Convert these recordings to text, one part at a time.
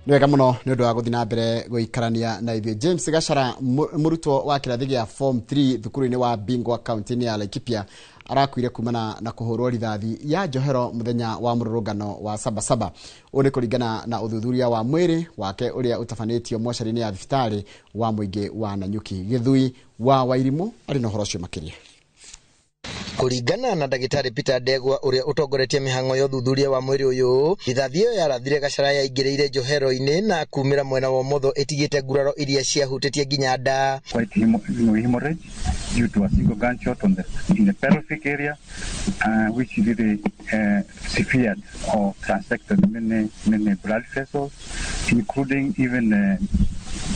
Nĩ wega mũno nĩ ũndũ wa gũthiĩ na mbere gũikarania na ithuĩ. James Gachara, mũrutwo wa kĩrathi gĩa form 3 thukuru-inĩ wa Bingwa kaunti-inĩ ya Laikipia, arakuire kumana na kũhũrwo rithathi ya njohero mũthenya wa mũrũrũngano wa Sabasaba. Ũũ nĩ kũringana na ũthuthuria wa mwĩrĩ wake ũrĩa ũtabanĩtio mocarĩ-inĩ ya thibitarĩ wa mũingĩ wa Nanyuki. Gĩthui wa Wairimũ arĩ na ũhoro ũcio makĩria. Kũringana na ndagĩtarĩ Peter Ndegwa ũrĩa ũtongoretie mĩhang'o ya ũthuthuria wa mwĩrĩ ũyũ, rithathi ĩyo yarathire Gachara yaingĩrĩire njohero-inĩ na kumĩra mwena wa ũmotho ĩtigĩte nguraro iria ciahutĩtie nginya nda. Quite hemorrhage due to a single gunshot on the in the pelvic area, which really severed or transected many, many blood vessels, including even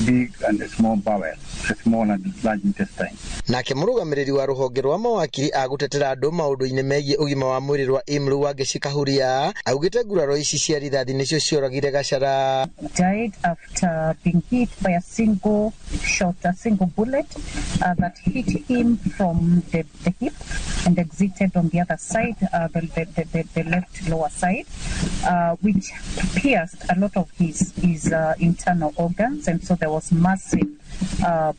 big and small bowel, the small and large intestine. Nake mũrũgamĩrĩri wa rũhonge rwa mawakiri a gũtetera andũ maũndũ-inĩ megiĩ ũgima wa mwĩrĩ rwa IMRU, Wangeci Kahuria, augĩte nguraro ici cia rithathi nĩcio cioragire Gachara. Died after being hit by a single shot, a single bullet that hit him from the hip and exited on the other side, the left lower side, which pierced a lot of his internal organs, and so there was massive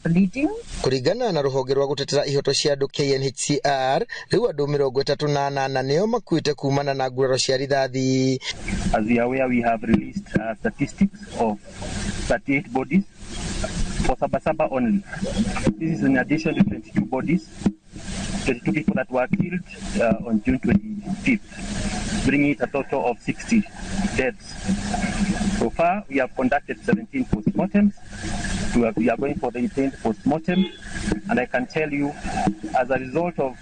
bleeding. Kũringana na rũhonge rwa gũtetera ihoto cia andũ KNHCR, rĩu andũ 38 nĩo makuĩte kumana na nguraro cia rithathi. As we are aware, we have released statistics of 38 bodies for Sabasaba only. This is in addition to 22 bodies, 22 people that were killed on June 25th, bringing it a total of 60 deaths. So far, we have conducted 17 postmortems. We are going for the 18th postmortem, and I can tell you, as a result of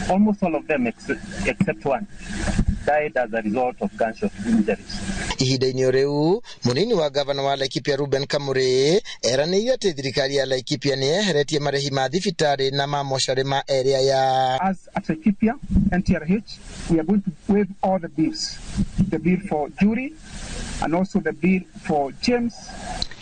almost all of them except one, died as a result of gunshot injuries. Ihinda-inĩ o rĩu, mũnini wa gavana wa Laikipia Ruben Kamuri eranĩire atĩ thirikari ya Laikipia nĩ yeheretie marĩhi ma thibitarĩ na ma mocarĩ ma erĩ aya. As at Laikipia NTRH, we are going to waive all the bills. The bill for Julie and also the bill for James.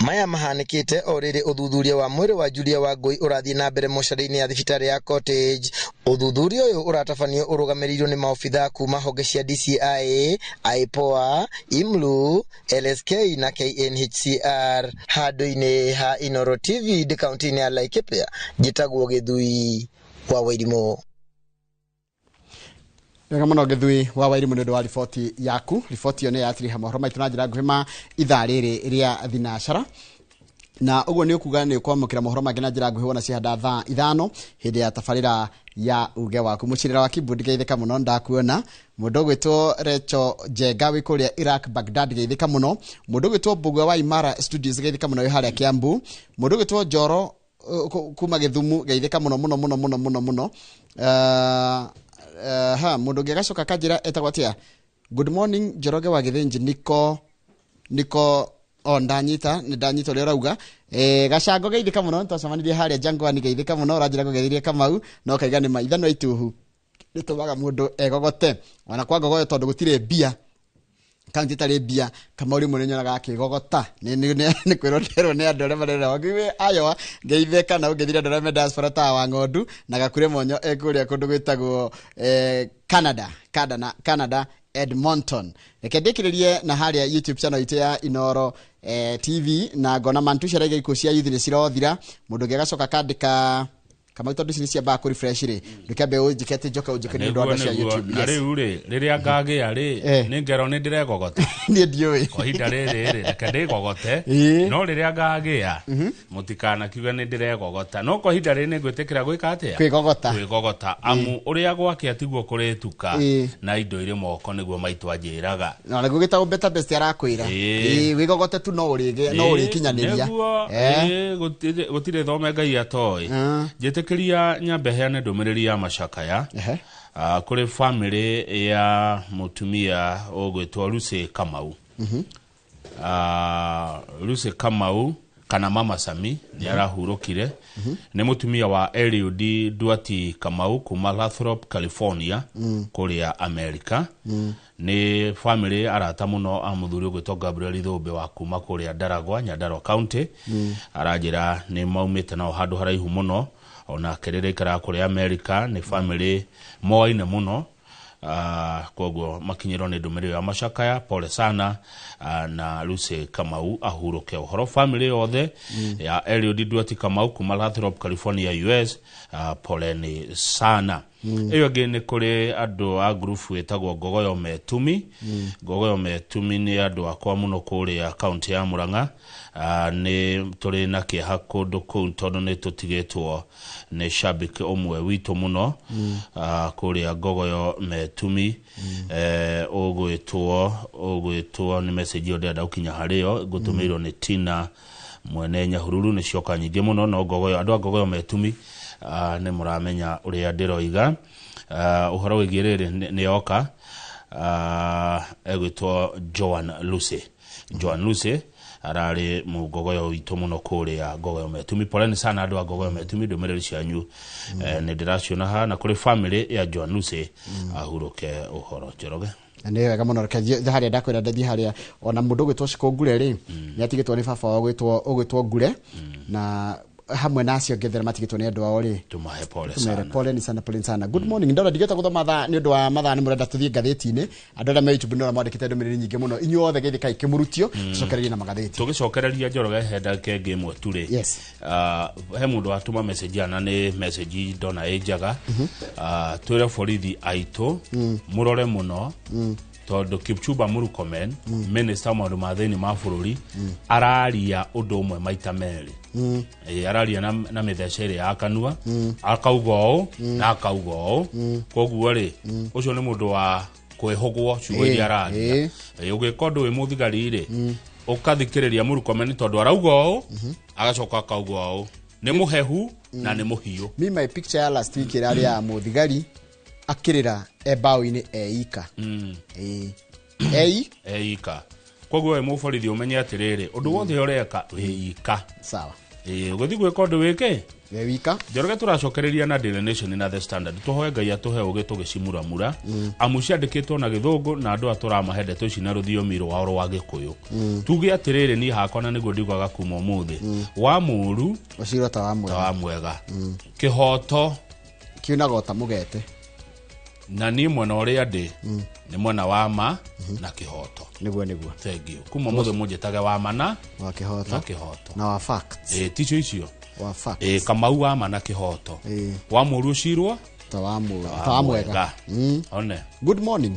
Maya mahanĩkĩte o rĩrĩ ũthuthuria wa mwĩrĩ wa Julia Wangũi ũrathiĩ na mbere mocarĩ-inĩ ya thibitarĩ ya Cottage. Ũthuthuria ũyũ ũratabanio ũrũgamĩrĩirwo nĩ maobitha kuma honge cia DCI, IPOA, IMLU, LSK na KNHCR. Handũ-inĩ ha Inoro TV ndĩ kaunti-inĩ ya Laikipia, njĩtagwo Gĩthui wa Wairimũ. Wega mũno Gĩthui wa Wairimũ nĩ ũndũ wa riboti yaku. Riboti ĩyo nĩ yatiriha mohoro maitũ na njĩra nguhĩ ma ithaa rĩrĩ rĩa thinacara, na ũguo nĩ ũkuga nĩ ũkwamũkĩra mohoro mangĩ na njĩra nguhĩ wona cihanda thaa 5 hĩndĩ ya tabarĩra ya uge waku. Mũcirĩra wa Kibu, ndigeithĩka mũno, ndakuona. Mũndũ ũgwĩtwo Recho Njenga wĩ kũrĩa Iraq, Baghdad, geithĩka mũno. Mũndũ ũgwĩtwo Mbugua wa Imara Studios, geithĩka mũno wĩ harĩa Kiambu. Mũndũ ũgwĩtwo Njoro kuma Gĩthumu, geithĩka mũno mũno mũno mũno mũno mũno. Ha mũndũ ũngĩ agacoka akanjĩra etagwo atĩa? Good morning, Njoroge wa Gĩthĩnji, niko o ndanyita, nĩ ndanyita ũrĩa ũrauga. Gacango, geithĩka mũno, twacemanirie harĩa Jangwani, geithĩka mũno. Ũranjĩra ngũgeithirie Kamau no kaiga nĩ ma ithanwa ituhu rĩtũmaga mũndũ egogote ona kwa ngogoyo tondũ gũtirĩ mbia, kaunti ĩtarĩ mbia. Kamau rĩmwe nĩ nyonaga akĩgogota nĩ kwĩrwo nderwo nĩ andũ arĩa marera wakiuge Iowa, ngeithe kana ũngeithire andũ arĩa me diaspora ta wa ng'ondu na gakure monyo e kũrĩa kũndũ gwĩtagwo Canada, Edmonton. Reke ndĩkĩrĩrie na harĩa YouTube channel itũ ya Inoro TV, na ngona mantusha raiga ikuũ cia youth nĩ cirothira. Mũndũ ũngĩ agacoka akandĩka Kamau, tondũ ici nĩ ciambaga kũ refresh rĩ, ndũkĩambe ũnjĩke atĩ njoke ũnjĩke nĩ ũndũ wa andũ acio a YouTube. Na rĩu rĩ, rĩrĩa ngagĩa rĩ, nĩ ngerwo nĩ ndĩregogota. Niĩ ndiũĩ. Kwa ihinda rĩrĩ rĩ, reke ndĩgogote. No rĩrĩa ngagĩa, mũtikanakiuge nĩ ndĩregogota, no kwa ihinda rĩrĩ nĩ ngwĩtĩkĩra gwĩka atĩa? Kwĩgogota. Kwĩgogota, amu ũrĩa gwakĩa tiguo kũrĩtuka. Na indo irĩ moko nĩguo maitũ anjĩraga. Na nĩguo gĩtagwo better best arakwĩra. Wĩgogote tu no ũrĩge no ũrĩkinyanĩria. Nĩguo. Gũtirĩ thome Ngai atoĩ. Njĩtĩkĩria nyambe heane ndũmĩrĩri ya macakaya kũrĩ famĩlĩ ya mũtumia ũgwĩtwo Lucy Kamau. Lucy Kamau kana Mama Sami nĩ arahurũkire. Nĩ mũtumia wa Eliud Duati Kamau kuma Lathrop, California, kũrĩa America. Nĩ famĩlĩ arata mũno a mũthuri ũgwĩtwo Gabriel Thũmbĩ wa kuma kũrĩa Ndaragwa, Nyandarua County. Aranjĩra nĩ maumĩte nao handũ haraihu mũno, onake rĩrĩa aikaraga kũrĩa America nĩ famĩlĩ moaine mũno. Koguo makinyĩrwo nĩ ndũmĩrĩri ya macakaya, pole sana, na Lucy Kamau ahurũke ũhoro. Family yothe ya Eliud Nduati Kamau kuma Lathrop, California, US, poleni sana. Ĩyo ĩngĩ nĩ kũrĩ andũ a ngurubu ĩtagwo Ngogoyo Metumi. Ngogoyo Metumi nĩ andũ akwa mũno kũrĩa kaunti ya Murang'a. Nĩ tũrĩ na kĩeha kũndũ kũu tondũ nĩ tũtigĩtwo nĩ shabiki ũmwe witũ mũno, kũrĩa Ngogoyo Metumi. Ũgwĩtwo nĩ message ĩyo ndĩrenda gũkinya harĩyo, ngũtũmĩirwo nĩ Tina mwene Nyahururu, nĩ cioka nyingĩ mũno. No Ngogoyo, andũ a Ngogoyo Metumi, nĩ mũramenya ũrĩa ndĩroiga. Ũhoro wĩgiĩ rĩrĩ nĩ yoka, egwĩtwo Joan Lucy. Joan Lucy ararĩ mũngogoyo witũ mũno kũrĩa Ngogoyo Metumi. Poleni sana andũ a Ngogoyo Metumi, ndũmĩrĩri cianyu nĩ ndĩraciona haha, na kũrĩ family ya Joan Lucy ahurũke ũhoro. Njoroge. Nĩ wega mũno, reke thiĩ harĩa ndakwĩra ndathiĩ harĩa. Ona mũndũ ũgwĩtwo Shiko Ngure rĩ, nĩ atigĩtwo nĩ baba wao ũgwĩtwo Ngure, na hamwe na acio angĩ othe matigĩtwo nĩ andũ ao rĩ, tũmahe pole tumere sana. Pole ni sana, pole sana. Good morning. Ndona ndigĩte gũthoma thaa nĩ ũndũ wa mathaa, nĩ mũrenda tũthiĩ ngathĩti-inĩ. Andũ arĩa me YouTube nĩ mwandĩkĩte ndũmĩrĩri nyingĩ mũno. Inyuĩ othe geithĩkai kĩmũrutio, tũcokererie na magathĩti. Tũgĩcokereria, Njoroge, he ndagĩka ĩngĩ ĩmwe tu rĩ. Yes. He mũndũ watũma message ana, nĩ message ndona ĩ njega. Twĩre borithi aitũ mũrore mũno, tondũ Kipchumba Murkomen, minister wa maũndũ ma thĩinĩ ma bũrũri, araria ũndũ ũmwe maita merĩ. Araria na mĩthece ĩrĩ ya kanua, akauga ũũ na akauga ũũ. Koguo rĩ, ũcio nĩ mũndũ wa kwĩhũgwo ciugo iria araria. Ũgĩka ũndũ wĩ mũthigari rĩ, ũkathikĩrĩria Murkomen, tondũ arauga ũũ, agacoka akauga ũũ, nĩ mũhehu na nĩ mũhiũ. Me, my picture ya last week ĩrarĩ ya mũthigari akĩrĩra e mbaũ-inĩ eika. Ĩĩ. Ei. Eika. Koguo we mũborithi ũmenye atĩrĩrĩ, ũndũ wothe ũreka wĩika. Sawa. Ũgĩthiĩ gwĩka ũndũ wĩke we wika. Njoroge, tũracokereria na Daily Nation na The Standard. Tũhoe Ngai atũhe ũgĩ tũgĩcimuramura, amu ciandĩkĩtwo na gĩthũngũ na andũ a tũramahe ndeto ici na rũthiomi rwao rwa gĩkũyũ. Tuge atĩrĩrĩ, niĩ hakwa na nĩguo ndiugaga kuma ũmũthĩ, wa mũũru ũcirwo ta wa ta mwega. Wa mwega, kĩhoto kiunaga ota mũgete. Na niĩ mwena ũrĩa ndĩ nĩ mwena wa ma na kĩhoto. Nĩguo. Thank you. Kuma mũthĩ mũnjĩtage wa ma na wa na kĩhoto. Kĩhoto. Na wa facts. Ĩ, ticio icio. Wa facts. Ĩ, Kamau wa ma na kĩhoto. Wa mũũru ũcirwo ta wa mwega, ta wa mwega. One. Good morning.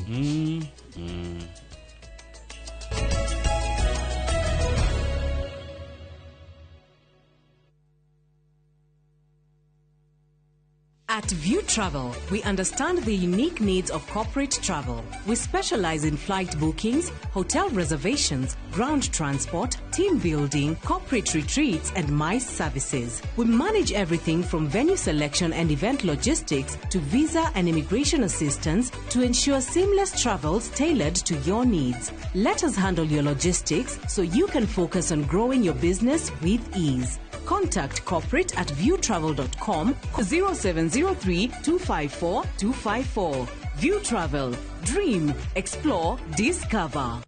At View Travel, we understand the unique needs of corporate travel. We specialize in flight bookings, hotel reservations, ground transport, team building, corporate retreats, and MICE services. We manage everything from venue selection and event logistics to visa and immigration assistance to ensure seamless travels tailored to your needs. Let us handle your logistics so you can focus on growing your business with ease. Contact corporate at viewtravel.com, 0703 254 254. View Travel. Dream, explore, discover.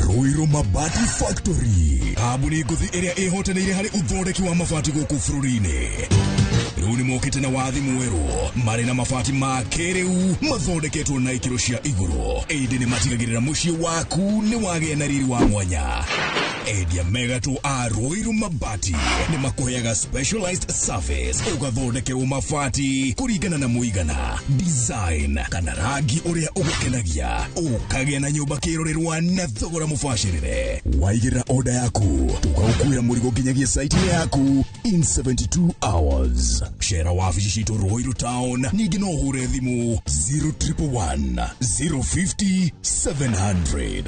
Ruiru Mabati Factory, kambuni ngũthi ĩrĩa ĩhotanĩire harĩ ũthondeki wa mabati gũkũ bũrũri-inĩ, rĩu nĩ mokĩte na wathi mwerũ marĩ na mabati ma kĩrĩu mathondeketwo na ikĩro cia igũrũ, ĩndĩ nĩ matigagĩrĩra mũciĩ waku nĩ wagĩa na riri wa mwanya. Endia megatũ a Ruiru Mabati nĩ makũheaga specialized service, ũgathondekerwo mabati kũringana na mũigana, design kana rangi ũrĩa ũgũkenagia, ũkagĩa na nyũmba kĩrorerwa na thogora mũbacĩrĩre. Waigĩrĩra oda yaku, tũgagũkuĩra mũrigo nginyagia site yaku in 72 hours. Cera wabici citũ Ruiru Town, ningĩ no ũhũre thimũ 0111 050 700.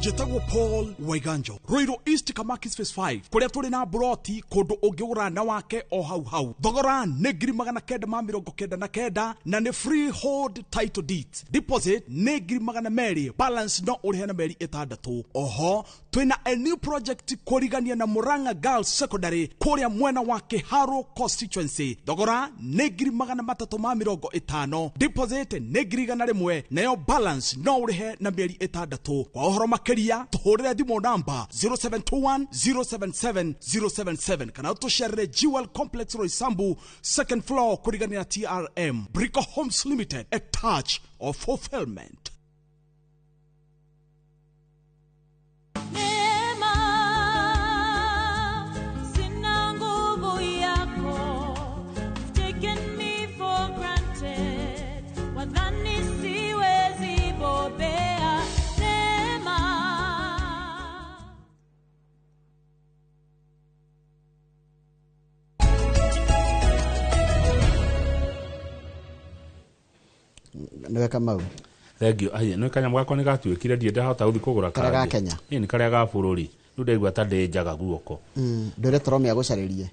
Njĩtagwo Paul Waiganjo, Ruiru East, Kamakis Phase 5, kũrĩa tũrĩ na mburoti kũndũ ũngĩgũra na wake o hau hau. Thogora nĩ 999,000 na nĩ freehold title deeds. Deposit nĩ 200,000, balance no ũrĩhe na mĩeri 6. Oho twĩna a new project kũrigania na Murang'a Girls Secondary kũrĩa mwena wa Kiharu constituency. Thogora nĩ 350,000, deposit nĩ 100,000, nayo balance no ũrĩhe na mĩeri 6. Kwa ũhoro makĩria Makĩria tũhũrĩre thimũ namba 0721 077 077 kana ũtũcerere Jewel Complex Roysambu, second floor, kũrigania TRM. Brico Homes Limited, a touch of fulfillment. Neema, sina nguvu yako. You've taken me for granted. Wadhani siwezi bobea. Neema. Nĩwe Kamau. Thengio. Aye, nĩ kanyamũ gakwa nĩ gatuĩkire, ndirĩ ndahota gũthiĩ kũgũra. Karĩa ga Kangĩ. Kenya? Ĩ, nĩ karĩa ga bũrũri. Rĩu ndaigua ta ndĩ njaga guoko. Ndwĩre Torome agũcarĩrie.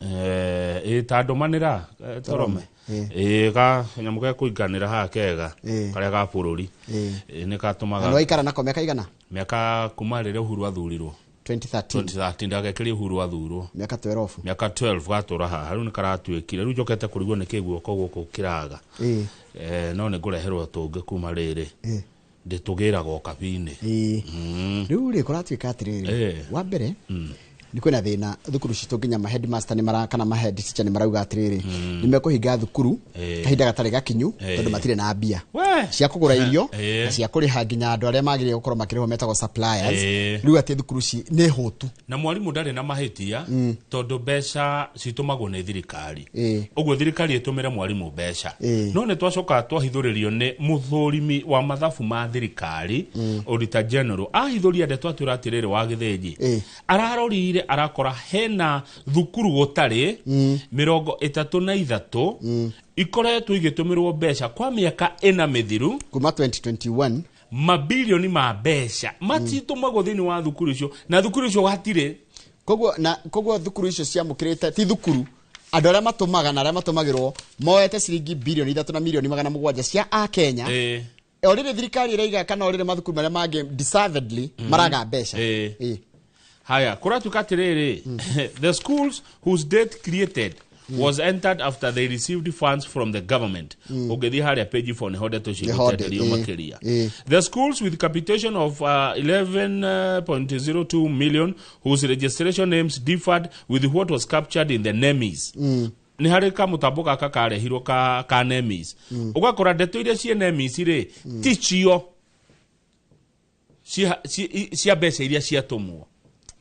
Ĩ, ta ndũmanĩra Torome. Ĩ, ga kanyamũ gekũinganĩra haha kega. Karĩa ga bũrũri. Ĩ, nĩ Na katũmaga nĩ waikara nako mĩaka igana? Mĩaka kuma rĩrĩa Uhuru athurirwo. 2013. 2013 ndagekĩria Uhuru athurwo. Mĩaka 12. Mĩaka 12 gatũra haha. Rĩu nĩ karatuĩkire, rĩu njokete kũrigwo nĩ kĩ guoko gũkũ kĩraga. No nĩ ngũreherwo tũngĩ kuma rĩrĩ ndĩtũgĩraga o kabi-inĩ. Rĩu rĩ, kũratuĩka atĩrĩrĩ, wa mbere nĩ kwĩna thĩna thukuru citũ, nginya ma headmaster nĩ mara kana ma head teacher nĩ marauga atĩrĩrĩ, nĩ mekũhinga thukuru kahinda gatarĩ gakinyu tondũ matirĩ na mbia We! cia kũgũra irio na cia kũrĩha nginya andũ arĩa magĩrĩire gũkorwo makĩrĩhwo metagwo suppliers. Rĩu atĩ thukuru ci nĩ hũtu. Na mwarimũ ndarĩ na mahĩtia tondũ mbeca citũmagwo nĩ thirikari. Ũguo thirikari ĩtũmĩre mwarimũ mbeca. No nĩ twacoka twahithũrĩrio nĩ mũthũrimi wa mathabu ma thirikari, Auditor General, ahithũria ndeto atwĩra atĩrĩrĩ, wa Gĩthĩnji, ararorire arakora hena thukuru gũtarĩ 33 ikoretwo igĩtũmĩrwo mbeca kwa mĩaka 4 mĩthiru. Kuma 2021. Mabilioni ma mbeca matitũmagwo thĩinĩ wa thukuru icio, na thukuru icio hatirĩ. Koguo na koguo thukuru icio ciamũkĩrĩte, ti thukuru, andũ arĩa matũmaga na arĩa matũmagĩrwo moete ciringi bilioni 3 na milioni 700 cia akenya. O rĩrĩ thirikari ĩraiga kana o rĩrĩ mathukuru marĩa mangĩ deservedly maraga mbeca. Haya, kũratuĩka atĩrĩrĩ, the schools whose date created was entered after they received funds from the government. Ũngĩthiĩ harĩa page 4 nĩho ndeto icio Nĩho igũtenderio makĩria. The schools with capitation of 11.02 million whose registration names differed with what was captured in the NEMIS. Nĩ harĩ kamũtambo gaka karehirwo ka NEMIS, ũgakora ndeto iria ciĩ NEMIS rĩ ti cio cia mbeca iria ciatũmwo.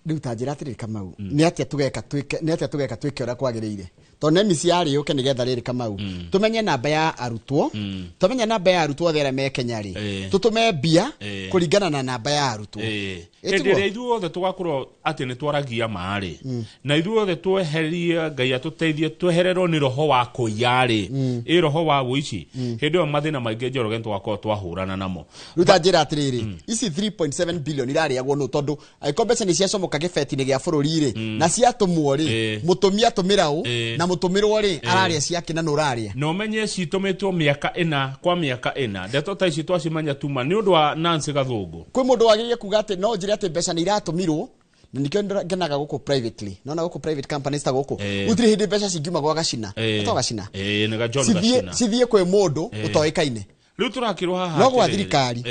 Rĩu ta njĩra atĩrĩrĩ Kamau, nĩ atĩa tũgeka twĩke, nĩ atĩa tũgeka twĩke ũrĩa kwagĩrĩire? Tondũ NEMIS yarĩ yũke nĩgetha rĩrĩ Kamau, tũmenye namba ya arutwo. Tũmenye namba ya arutwo othe arĩa me Kenya rĩ, tũtũme mbia kũringana na namba ya arutwo. Ĩ, Hĩndĩ tiguo? ĩrĩa ithuothe tũgakorwo atĩ nĩ twaragia ma-rĩ, na ithuothe tweherie, Ngai atũteithie twehererwo nĩ roho wa kũiya-rĩ, ĩ roho wa wũici, hĩndĩ ĩyo mathĩna maingĩ, Njoroge, nĩ tũgakorwo twahũrana namo. Rĩu ta njĩra atĩrĩrĩ, ici 3.7 billion irarĩagwo nũ? Tondũ angĩkorwo mbeca nĩ ciacomoka gĩbeti-inĩ gĩa bũrũri rĩ, na ciatũmwo rĩ, mũtũmi atũmĩra ũ na mũtũmĩrwo rĩ, ararĩa ciake na nũ ũrarĩa? Na ũmenye citũmĩtwo mĩaka 4 kwa mĩaka 4. Ndeto ta ici twacimenya tuma nĩ ũndũ wa Nancy Gathũngũ. Kwĩ mũndũ wagĩrĩire kuga atĩ no njĩre atĩ mbeca nĩ iratũmirwo, na nikĩo ngenaga gũkũ privately, nona gũkũ private companies ta gũkũ gũtirĩ hĩndĩ mbeca cingiuma gwa Gacina, to Gacina, Ĩ, nĩ ga John cithiĩ Gacina. cithiĩ kwĩ mũndũ ũtoĩkaine. Rĩu tũrakĩrwo haha No gwa atĩrĩrĩ, thirikari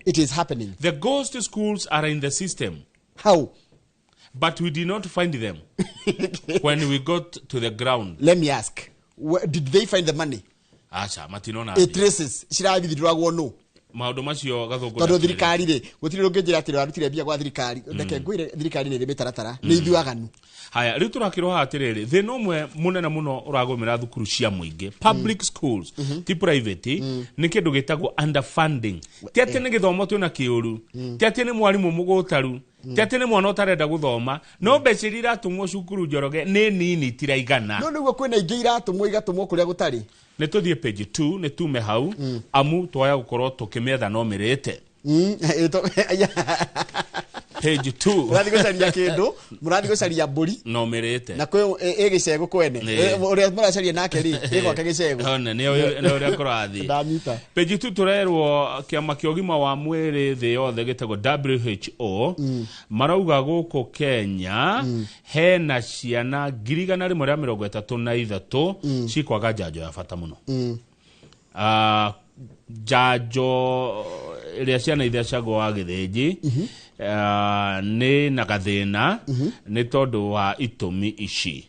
it is happening. The ghost schools are in the system. How? But we did not find them when we got to the ground. Let me ask, did they find the money? Aca, matinona. It traces cirathithiragwo nũ? Maũndũ macio Gathũngũ Tondũ ndakĩrĩ. thirikari rĩ, gũtirĩ ũngĩnjĩra atĩ warutire mbia gwa thirikari. Reke ngwĩre, thirikari nĩ ĩrĩ mĩtaratara, nĩ ithuĩ aganu. Haya, rĩu tũrakĩrwo haha atĩrĩrĩ, thĩna ũmwe mũnene mũno ũragũmĩra thukuru cia mũingĩ, public schools, ti private, nĩ kĩndũ gĩtagwo underfunding. Ti atĩ nĩ gĩthomo twĩna kĩũru, ti atĩ nĩ mwarimũ mũgũtaru, ti atĩ nĩ mwana ũtarenda gũthoma, no mbeca iria iratũmwo cukuru, Njoroge, nĩ nini, tiraigana. No nĩguo kwĩna ingĩ iratũmwo, igatũmwo kũrĩa gũtarĩ. Nĩ tũthiĩ page 2, nĩ tume hau amu twaya gũkorwo tũkĩmĩetha no mĩrĩte. Page 2. Mũrathiĩ gũcaria kĩndũ, mũrathiĩ gũcaria mbũri no mĩrĩte. Na kwĩ ĩ gĩcegũ kwene. Ũrĩa mũracaria nake rĩ, ĩ gwake gĩcegũ. One, nĩ ũrĩa kũrathiĩ. Ndanyita. Page 2 tũrerwo kĩama kĩa ũgima wa mwĩrĩ thĩ yothe gĩtagwo WHO marauga gũkũ Kenya hena ciana 133,000 cikwaga njanjo ya bata mũno. Njanjo ĩrĩa ciana ithecagwo wa Gĩthĩnji Nĩ na gathĩna nĩ tondũ wa itũmi ici: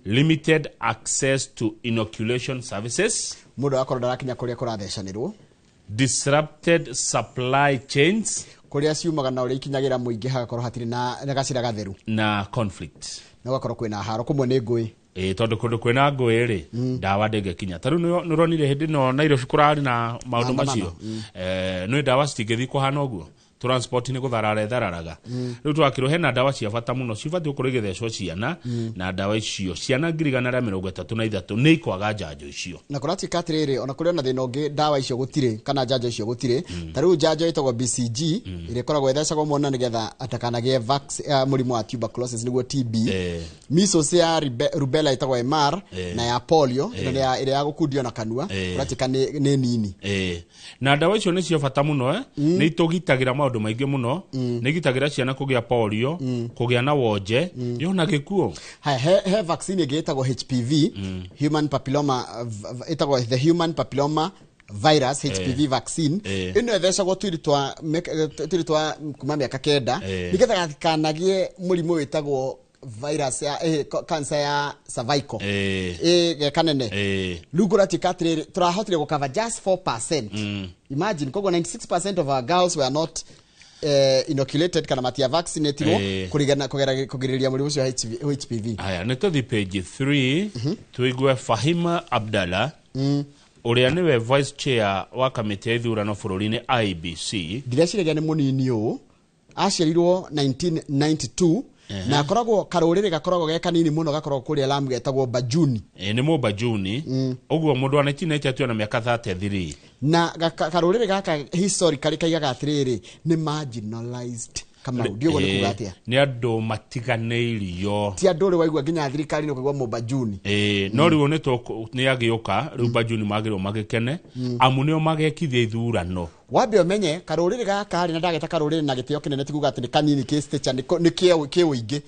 limited access to inoculation services, Mũndũ agakorwo ndarakinya kũrĩa kũrathecanĩrwo, disrupted supply chains, kũrĩa ciumaga na ũrĩa ikinyagĩra mũingĩ hagakorwo hatirĩ na gacĩra gatheru, na conflict, na gũgakorwo kwĩna haro kũmwe nĩ ngũĩ. Ĩ, tondũ kũndũ kwĩna ngũĩ rĩ, ndawa ndĩngĩkinya. Ta rĩu nĩ ũronire hĩndĩ ĩno Nairobi kũrarĩ na maũndũ Maandamano. macio. Nĩ ndawa citingĩthiĩ kũhana ũguo, transport nĩ gũtharara ĩthararaga. Rĩu twakĩrwo hena ndawa cia bata mũno cibatiĩ gũkorwo igĩthecwo ciana, na ndawa icio ciana 133,000 nĩ ikwaga njanjo icio. Na kũratuĩka atĩrĩrĩ, ona kũrĩ ona thĩna ũngĩ, ndawa icio gũtirĩ kana njanjo icio gũtirĩ. Ta rĩu njanjo ĩtagwo BCG ĩrĩa ĩkoragwo ĩthecagwo mwana nĩgetha atakanagĩe mũrimũ wa tuberculosis, nĩguo TB, measles ya rubella ĩtagwo MR, na ya polio ĩno nĩ ĩrĩa ya gũkundio na kanua, kũratuĩka nĩ nini. Na ndawa icio nĩ cia bata mũno, eh? Nĩ itũgitagĩra maũndũ maingĩ mũno. Nĩ igitagĩra ciana kũgĩa polio, kũgĩa na wonje, yona gĩkuũ. Haya, he vaccine ĩngĩ ĩtagwo HPV, human papilloma, ĩtagwo the human papilloma virus, HPV vaccine. Ĩno ĩthecagwo twĩrĩ twa kuma mĩaka 9 nĩgetha gatikanagĩe mũrimũ wĩtagwo virus ya cancer ya cervical, ge kanene. Rĩu kũratuĩka atĩrĩrĩ, tũrahotire gũcover just 4%. Imagine, koguo 96% of our girls were not inoculated kana matia vaccinatirwo kũrigana kũgirĩrĩria mũrimũ ũcio wa HPV. Haya, nĩ tũthi page 3 tũigue Fahima Abdallah, ũrĩa nĩwe vice chair wa kamĩtĩ ya ithurano bũrũri-inĩ, IEBC. Ndireciria nĩ mũnini ũũ, aciarirwo 1992 na akoragwo karũrĩrĩ gakoragwo ge kanini mũno, gakoragwo kũrĩa Lamu, getagwo Bajuni. Nĩ Mũbajuni ũguo, mũndũ wa 1992 na mĩaka 33. Na karũrĩrĩ gaka historically kaigaga atĩrĩrĩ, nĩ marginalized. Kamau, ndiũguo nĩ kuga atĩa? Nĩ andũ matiganĩirio. Ti andũ ũrĩ waigua nginya thirikari-inĩ ũkaigua Mũbajuni. No rĩu nĩ agĩũka rĩu, Bajuni magĩrĩirwo magĩkene amu nĩo magekithia ithurano. Wambe ũmenye karũrĩrĩ gaka rĩ, na ndageta karũrĩrĩ na gĩtĩo kĩnene, ti kuga atĩ nĩ kanini kĩ stature, nĩ kĩ ũingĩ.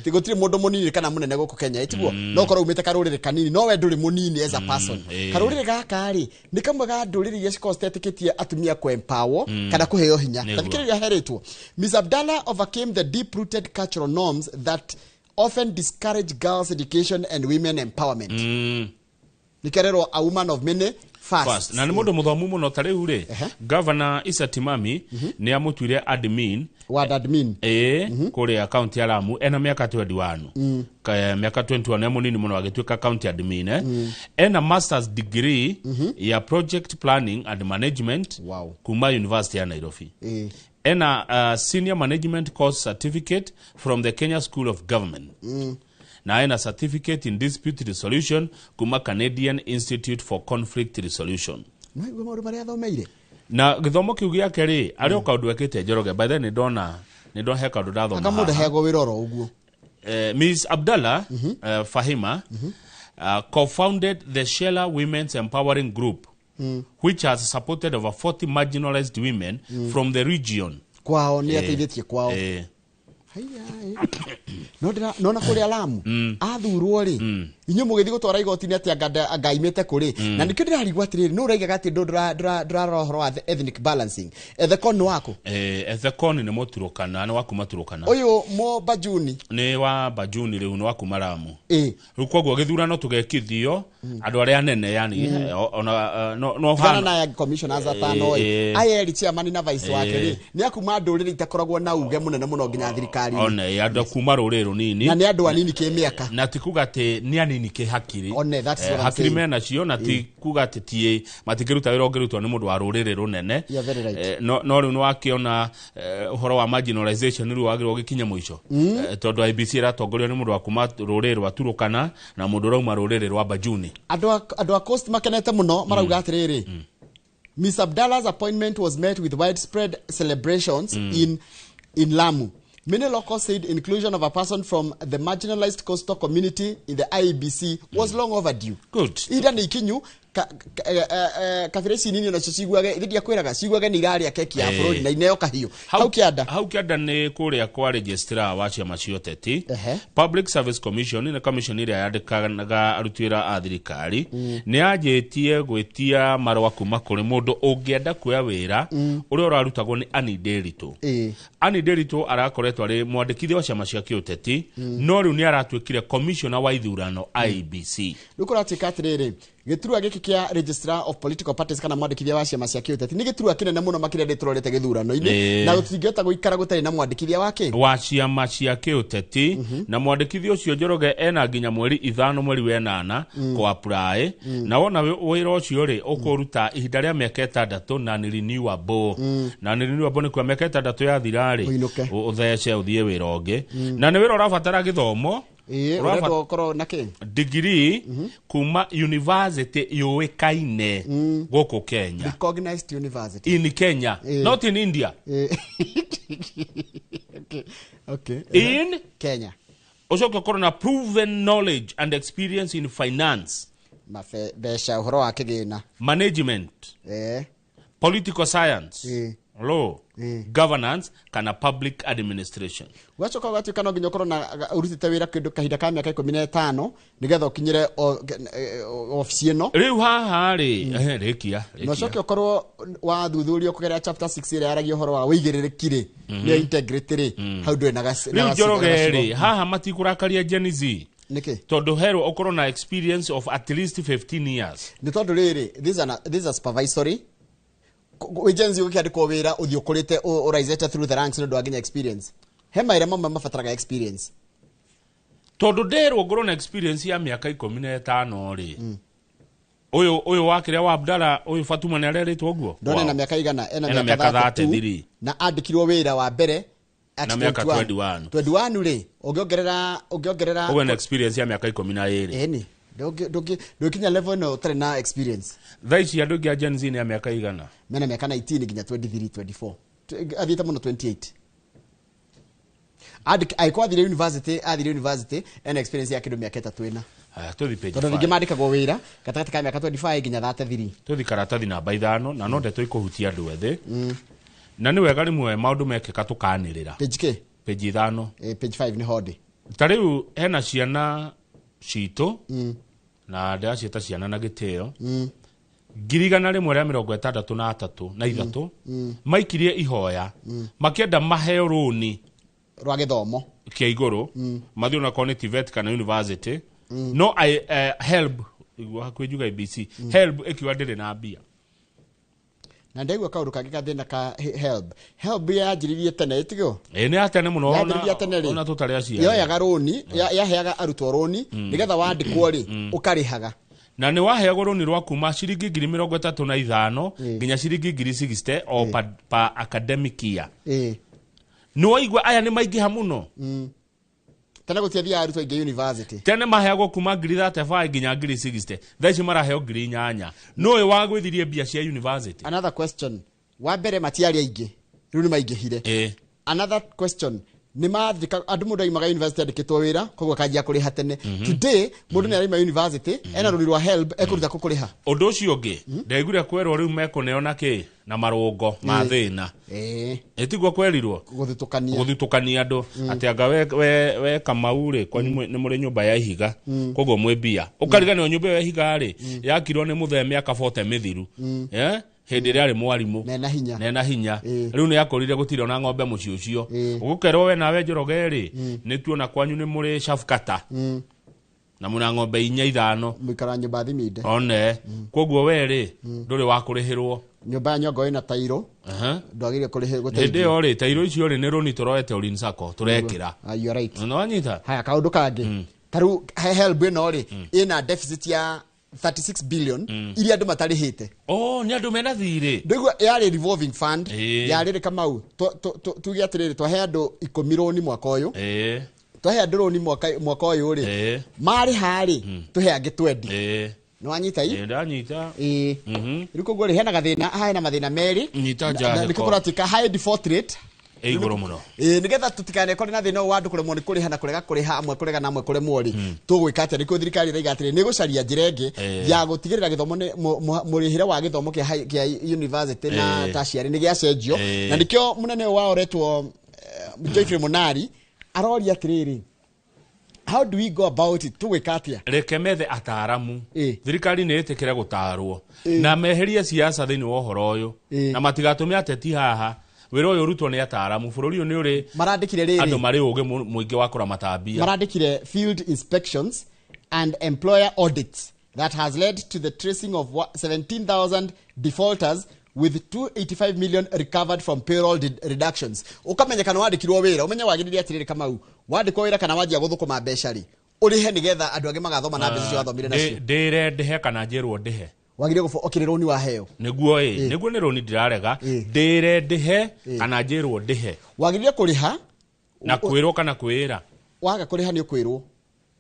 Ti gũtirĩ mũndũ mũnini kana mũnene gũkũ Kenya, ĩtiguo no ũkorwo umĩte karũrĩrĩ kanini, no we ndũrĩ mũnini as a person. Karũrĩrĩ gaka rĩ, nĩ kamwe ga ndũrĩrĩ iria cikoragwo citetĩkĩtie atumia kũ-empower kana kũheo hinya. Ta thikĩrĩria heretwo Ms Abdallah overcame the deep rooted cultural norms that often discourage girls' education and women empowerment. Nĩkererwo a woman of many first. First. Na nĩ mũndũ mũthomu mũno. Ta rĩu rĩ, Governor Issa Timami nĩ amũtuire admin. Ward admin. Ĩĩ, kũrĩa kaunti ya Lamu, ena mĩaka 21. Mĩaka 21 nĩ mũnini mũno agĩtuĩka county admin, eh? Ena masters degree ya project planning and management kuma University ya Nairobi. Ena senior management course certificate from the Kenya School of Government, na ena certificate in dispute resolution kuma Canadian Institute for Conflict Resolution. Nĩwaigua maũndũ marĩa athomeire. Na gĩthomo kĩu gĩake rĩ, arĩ o kaũndũ ekĩte Njoroge. By then nĩ ndona he kaũndũ ndathoma Anga mũndũ haha. aheagwo wĩra oro ũguo. Ms. Abdallah, Fahima, co-founded the Shella Women's Empowering Group, which has supported over 40 marginalized women from the region. Kwao nĩ ateithĩtie kwao. Haiya, no ndĩra nona kũrĩa Lamu athurwo rĩ, inyuĩ mũgĩthiĩ gũtwara igoti-inĩ atĩ anga aimĩte kũrĩ, na nĩkĩo ndĩrarigwo atĩrĩrĩ, nũ ũraigaga atĩ ndũrarora ũhoro wa ethnic balancing? Ethekon nĩ waku? Ethekon nĩ Mũturũkana, nĩ wa kuma Turũkana. Ũyũ Mũbajuni? Nĩ wa Bajuni, rĩu nĩ wa kuma Lamu. Rĩu koguo gĩthurano tũgekithio andũ arĩa anene, yani ona no Tigana hana na aya commissioners atano ĩ, aya erĩ, chairman na vice wake rĩ, nĩ akuma ndũrĩrĩ itakoragwo na uge mũnene mũno nginya thirikari-inĩ. One andũ a kuma rũrĩrĩ rũnini. Na nĩ andũ anini kĩmĩaka. Na ti kuga atĩ nĩ anini kĩ hakiri. One, that's what I'm Hakiri saying. menacio, na ti kuga atĩ ti matingĩruta wĩra ũngĩrutwo nĩ mũndũ wa rũrĩrĩ rũnene. You're very right. No rĩu nĩ wakĩona ũhoro wa marginalization rĩu wagĩrĩirwo gĩkinye mũico. Tondũ IEBC ĩratongorio nĩ mũndũ wa kuma rũrĩrĩ rwa Turukana na mũndũ ũrauma rũrĩrĩ rwa Bajuni. Andũ a Coast makenete mũno, marauga atĩrĩrĩ, Miss Abdallah's appointment was met with widespread celebrations in Lamu. Many locals said inclusion of a person from the marginalized coastal community in the IEBC was long overdue. Good. Ida nĩ ikinyu. Kabira ici nini nacio ciguage ithi ndiakwĩraga ciguage nĩ irarĩa keki ya bũrũri na ineo kahiũ. Hau kĩanda, hau kĩanda nĩ kũrĩa kwa registrar wa ciama cia ũteti. Public Service Commission nĩ commission ĩrĩa yandĩkaga aruti wĩra a thirikari, nĩ yanjĩtie gwĩtia marũa kuma kũrĩ mũndũ ũngĩenda kuoya wĩra ũrĩa ũrarutagwo nĩ Annie Nderitu. Annie Nderitu arakoretwo arĩ mwandĩkithia wa ciama cia kĩũteti, no rĩu nĩ aratuĩkire commissioner wa ithurano IEBC. Rĩu kũratuĩka atĩrĩrĩ, gĩturwa gĩkĩ kĩa registrar of political parties kana mwandĩkithia wa ciama cia kĩũteti nĩ gĩturwa kĩnene mũno makĩria ndĩtũrorete gĩthurano-inĩ, na tũtingĩhota gũikara gũtarĩ na mwandĩkithia wa kĩ wa ciama cia kĩũteti. Na mwandĩkithia ũcio Njoroge ena nginya mweri 5 mweri wa 8 kũ apply, na wona wĩra ũcio rĩ ũkũruta ihinda rĩa mĩaka 6 na nĩ renewable, na nĩ renewable nĩ kuga mĩaka 6 yathira rĩ, ũthece ũthiĩ wĩra ũngĩ. Na nĩ wĩra ũrabatara gĩthomo. Ũrendwo ũkorwo na kĩ? Degree kuma university yũĩkaine gũkũ Kenya. Recognized university in Kenya, not in India. Okay. In Kenya. Ũcoke ũkorwo na proven knowledge and experience in finance, mbeca, ũhoro wa kĩgĩna, management, political science, law, governance kana public administration. Gwacoka ũgatuĩka no nginya ũkorwo na ũrutĩte wĩra kĩndũ kahinda ka mĩaka 15 nĩgetha ũkinyĩre obici ĩno. Rĩu haha rĩ, rĩkia. Na ũcoke ũkorwo wathuthurio kũgerera chapter 6 ĩrĩa yaragia ũhoro wa wĩigĩrĩrĩki rĩ, nĩyo integrity rĩ, hau ndũrĩ na Rĩu Njoroge rĩ, haha matikũrakaria Gen Z? Nĩkĩ? Tondũ herwo ũkorwo na experience of at least 15 years. Nĩ tondũ rĩrĩ, this is a supervisory wĩ Gen Z ũkĩandĩkwo wĩra ũthiĩ ũkũrĩte ũraisete through the ranks nĩ ũndũ wa nginya experience. He mawĩra mamwe mabataraga experience. Tondũ nderwo ngorwo na experience ya mĩaka 15 rĩ, ũyũ wa kĩrĩa wa Abdalla, ũyũ Fatuma nĩ arerĩtwo ũguo. Ndona ena mĩaka igana? Ena Ena mĩaka mĩaka 32, 33. Na andĩkirwo wĩra wa mbere at Na mĩaka 21. 21. 21 rĩ, ũngĩongerera Ũguo na experience ya mĩaka 12. Ĩni ndũngĩkinya level ĩno ũtarĩ na experience. Thaa ici andũ aingĩ a Gen Z nĩ a mĩaka igana? Mena mĩaka 19 nginya 23, 24, athiĩte mũno 28. Angĩkorwo athire university ena experience ya kĩndũ mĩaka 3 ĩna. Haya, tũthi page Tondũ 5. ningĩ mandĩkagwo wĩra gatagatĩ ka mĩaka 25 nginya 33. Tũthi karatathi namba 5, na no ndeto ikũhutia andũ ethĩ, na nĩ wega rĩmwe maũndũ mekĩka tũkanĩrĩra. Page kĩ? Page 5. Page 5 nĩ hondĩ. Ta rĩu hena ciana citũ, na ndĩraciĩta ciana na gĩtĩo, 163,000 maikirie ihoya makĩenda maheo rũni rwa gĩthomo kĩa igũrũ, mathiĩ onakorwo nĩ TVET kana university, no HELB, iguo hakuhĩ njuga IBC, HELB ĩkiuga ndĩrĩ na mbia. Na ndaigua kaũndũ kangĩ gathĩna ka HELB. HELB yanjĩrĩirie tene, ĩtigwo? Ĩ, nĩ ya tene mũno. Yanjĩrĩirie tene rĩ, Ona tũtarĩ aciari. Yoyaga rũni, yaheaga arutwo rũni nĩgetha wandĩkwo rĩ, ũkarĩhaga. Na nĩ waheagwo rũni rwa kuma ciringi 35,000 nginya ciringi 60,000 o per academic year. Nĩ waigua aya nĩ maingĩha mũno. Tene gũtiathiaga arutwo aingĩ university. Tene maheagwo kuma 35,000 nginya 60,000, thaa ici maraheo 8,000. Nũĩ wagwĩthirie mbia cia university? Another question, wa mbere matiarĩ aingĩ, rĩu nĩ maingĩhire. Another question, nĩ mathika andũ, mũndũ aimaga university andĩkĩtwo wĩra, koguo akanjia kũrĩha tene. Today mũndũ nĩ araima university ena rũni rwa HELB, ekũruta kũ kũrĩha? Ũndũ ũcio ũngĩ ndaiguire kwerwo rĩu mekũneo na kĩ na marũngo ma thĩna. Ĩtiguo kwerirwo? Gũthutũkania. Gũthutũkania andũ atĩ anga we Kamau rĩ, kwanyu nĩ mũrĩ nyũmba ya ihiga, koguo mwĩ mbia, ũkariganĩrwo nyũmba ĩyo ya ihiga rĩ yakirwo nĩ mũthee mĩaka 40 mĩthiru. Hĩndĩ ĩrĩa arĩ mwarimũ. Nena hinya. Nena hinya. Rĩu nĩ akũrire, gũtirĩ ona ng'ombe mũciĩ ũcio. Ũgũkerwo we nawe Njoroge rĩ, nĩ tuona kwanyu nĩ mũrĩ cafkata na mũna ng'ombe inya ithano. Mũikara nyũmba thiminde. One koguo we rĩ ndũrĩ wa kũrĩhĩrwo. Nyũmba ya nyongo ĩna tairo, ndwagĩrĩire kũrĩhĩrwo. Hĩndĩ ĩyo rĩ, tairo icio rĩ nĩ rũni tũroete Ulinzi Sacco tũrekĩra. Ah, you are right. Nĩ wanyita? Haya, kaũndũ kangĩ, ta rĩu HELB ĩno rĩ, ĩna deficit ya 36 billion iria andũ matarĩhĩte. Oh, nĩ andũ mena thirĩ. Ndũigua yarĩ revolving fund. Yarĩ Kamau, tuge atĩrĩrĩ, twahe andũ 10 rũni mwaka ũyũ, twahe andũ rũni mwaka ũyũ rĩ, marĩha rĩ, tũhe angĩ 20. Nĩ wanyita i? Ĩĩ, ndanyita. Ĩĩ. Rĩu koguo rĩ, hena gathĩna haha, hena mathĩna merĩ. Nyita Na nĩkĩo njahĩko. kũratuĩka high default rate. Ĩ igũrũ mũno. Ĩ nigetha tutikanekore na thĩna ũyũ wa andũ kũremwo nĩ kũrĩha na kũrega kũrĩha, amwe kũrega na amwe kũremwo rĩ, tũgwĩka atĩa? Nĩkĩo thirikari ĩraiga atĩrĩ nĩ gũcaria njĩra ĩngĩ ya gũtigĩrĩra gĩthomo nĩ mũrĩhĩre wa gĩthomo kĩa university na tertiary nĩ gĩacenjio. Na nĩkĩo mũnene ũyũ wao ũretwo Geoffrey Monari aroria atĩrĩrĩ, how do we go about it? Tũgwĩka atĩa? Reke methe ataaramu. Thirikari nĩ ĩtĩkĩre gũtarwo na meherie siasa thĩinĩ wa ũhoro ũyũ na matigatũme ateti haha. Wĩra ũyũ ũrutwo nĩ ataaramu. Bũrũri ũyũ nĩ ũrĩ marandĩkire rĩrĩ andũ marĩ ũgĩ mũingĩ wa kũramata mbia. Marandĩkire field inspections and employer audits that has led to the tracing of 17,000 defaulters with 285 million recovered from payroll reductions. Ũkamenye kana wandĩkirwo wĩra, ũmenye wagĩrĩire atĩrĩrĩ Kamau, wandĩkwo wĩra kana wanjia gũthũkũma mbeca rĩ, ũrĩhe nĩgetha andũ angĩ magathoma na mbeca icio wathomire nacio. Ndĩre ndĩhe kana njĩrwo ndĩhe? Wagĩrĩire okĩrĩ rũni waheo. Nĩguo ĩ, nĩguo nĩ rũni ndirarega. Ndĩre ndĩhe kana njĩrwo ndĩhe? Wagĩrĩire kũrĩha na kwĩrwo kana kwĩra. Waga kũrĩha nĩ ũkwĩrwo.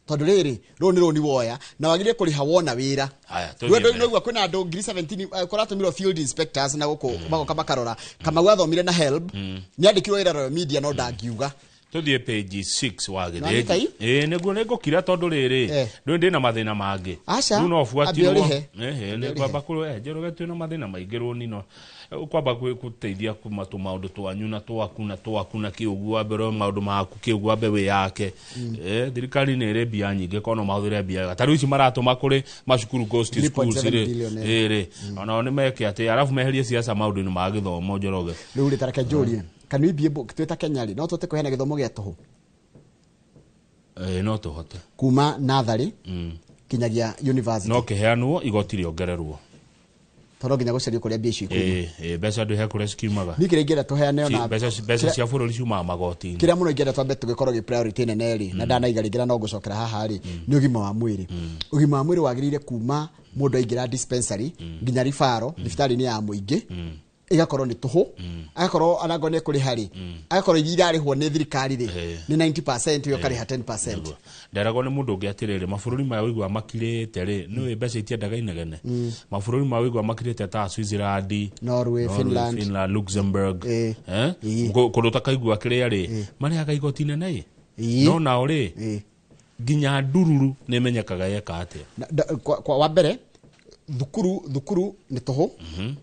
Tondũ rĩrĩ, rũrũ nĩ rũni woya na wagĩrĩire kũrĩha wona wĩra. Haya, tũthiĩ Rwendo mbere. rũu kwĩna andũ ngiri 17 kũratũmirwo field inspectors na gũkũ magoka makarora. Kamau athomire na HELB, nĩandĩkirwo wĩra Royal Media no ndangiuga. Tũthiĩ page 6 wa Nĩwanyita gĩthĩnji. Ĩ nĩguo nĩngũkira tondũ rĩrĩ ndũĩ ndĩna mathĩna mangĩ. Aca, Rĩu no ambia buatirwo. ũrĩhe. Ehe, Ambia nĩ kwamba kũrĩ Njoroge twĩna mathĩna maingĩ rũni no kwamba gũteithia kuma tũmaũndũ twanyu na twaku na twaku na kĩũguo wambe ũrore maũndũ maku kĩũguo wambe wĩyake. Thirikari nĩ ĩrĩ mbia nyingĩ kono mahũthĩre mbia wega. Ta rĩu ici maratũma kũrĩ macukuru ghost 3.7 schools rĩ. billion, Ĩ rĩ. Onao nĩ meke atĩ arabu meherie siasa maũndũ-inĩ ma gĩthomo Njoroge. Rĩu rĩ tareke njũrie, can we be able twĩ ta Kenya rĩ, no tũhote kũheana gĩthomo gĩa tũhũ? No tũhote. Kuma natharĩ kinyagia university. No kĩheanwo igoti rĩongererwo. Tondũ nginya gũcario kũrĩa mbia icio ikuuma. Mbeca ndũ he kũrĩa cikiumaga. Niĩ kĩrĩa ingĩenda tũheane ona Mbeca cia bũrũri ciumaga magoti-inĩ. Kĩrĩa mũno ingĩenda twambe tũgĩkorwo gĩ priority nene rĩ, na ndanaiga rĩngĩ na no ngũcokera haha rĩ, nĩ ũgima wa mwĩrĩ. Ũgima wa mwĩrĩ wagĩrĩire kuma mũndũ aingĩra dispensary nginya ribaro thibitarĩ-inĩ ya mũingĩ, igakorwo nĩ tũhũ, agakorwo anakorwo nĩ kũrĩha rĩ, agakorwo iria irarĩhwo nĩ thirikari rĩ nĩ 90%, we ũkarĩha 10%. Nderagwo nĩ mũndũ ũngĩ atĩrĩrĩ, mabũrũri maya ũiguaga makirĩte rĩ, nĩũĩ mbeca itiendaga inegene. Mabũrũri maya ũiguaga makirĩte ta Switzerland, Norway, Finland. Finland, Luxembourg, kũndũ ũtakaigua kĩrĩa rĩ, marĩhaga igoti nene ĩ. No nao rĩ, nginya ndururu nĩ ĩmenyekaga yeka atĩa. Kwa wa mbere thukuru nĩ tũhũ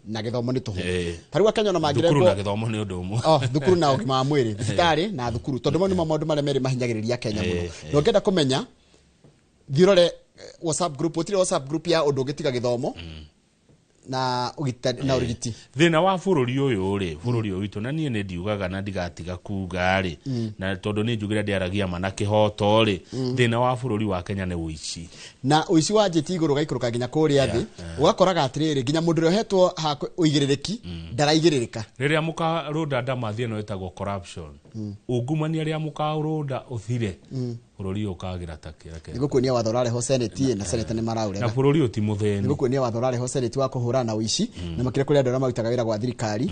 na gĩthomo nĩ tũhũ. Ta rĩu Akenya ona Thukuru na mangĩrengwo gĩthomo nĩ ũndũ ũmwe. Oh, thukuru na ũgima wa mwĩrĩ, thibitarĩ na thukuru, tondũ mau nĩmo maũndũ marĩa merĩ mahinyagĩrĩria Kenya mũno. Na ũngĩenda kũmenya, thiĩ ũrore WhatsApp group, gũtirĩ WhatsApp group ya ũndũ ũngĩtiga gĩthomo na ũgitani na ũrigiti. Thĩna wa bũrũri ũyũ rĩ, bũrũri ũyũ witũ, na niĩ nĩ ndiugaga na ndigatiga kuga rĩ, na tondũ nĩ njugire ndĩaragia ma na kĩhoto rĩ, thĩna wa bũrũri wa Kenya nĩ ũici. Na ũici wanjĩtie igũrũ ũgaikũrũka nginya kũrĩa thĩ, ũgakoraga atĩrĩrĩ, nginya mũndũ ũrĩa ũhetwo ha ũigĩrĩrĩki ndaraigĩrĩrĩka. Rĩrĩa mũkarũnda ndamathi ĩno ĩtagwo corruption, ungumania rĩrĩa mũkaũrũnda ũthire, bũrũri ũyũ ũkagĩra ta kĩreke. Nĩgũkuonia watho ũrarehwo senate na senate nĩ Na maraũrega. bũrũri ũyũ ti mũthĩni. Nĩgũkuonia watho ũrarehwo senate wa kũhũrana na ũici, na makĩria kũrĩ andũ arĩa marutaga wĩra gwa thirikari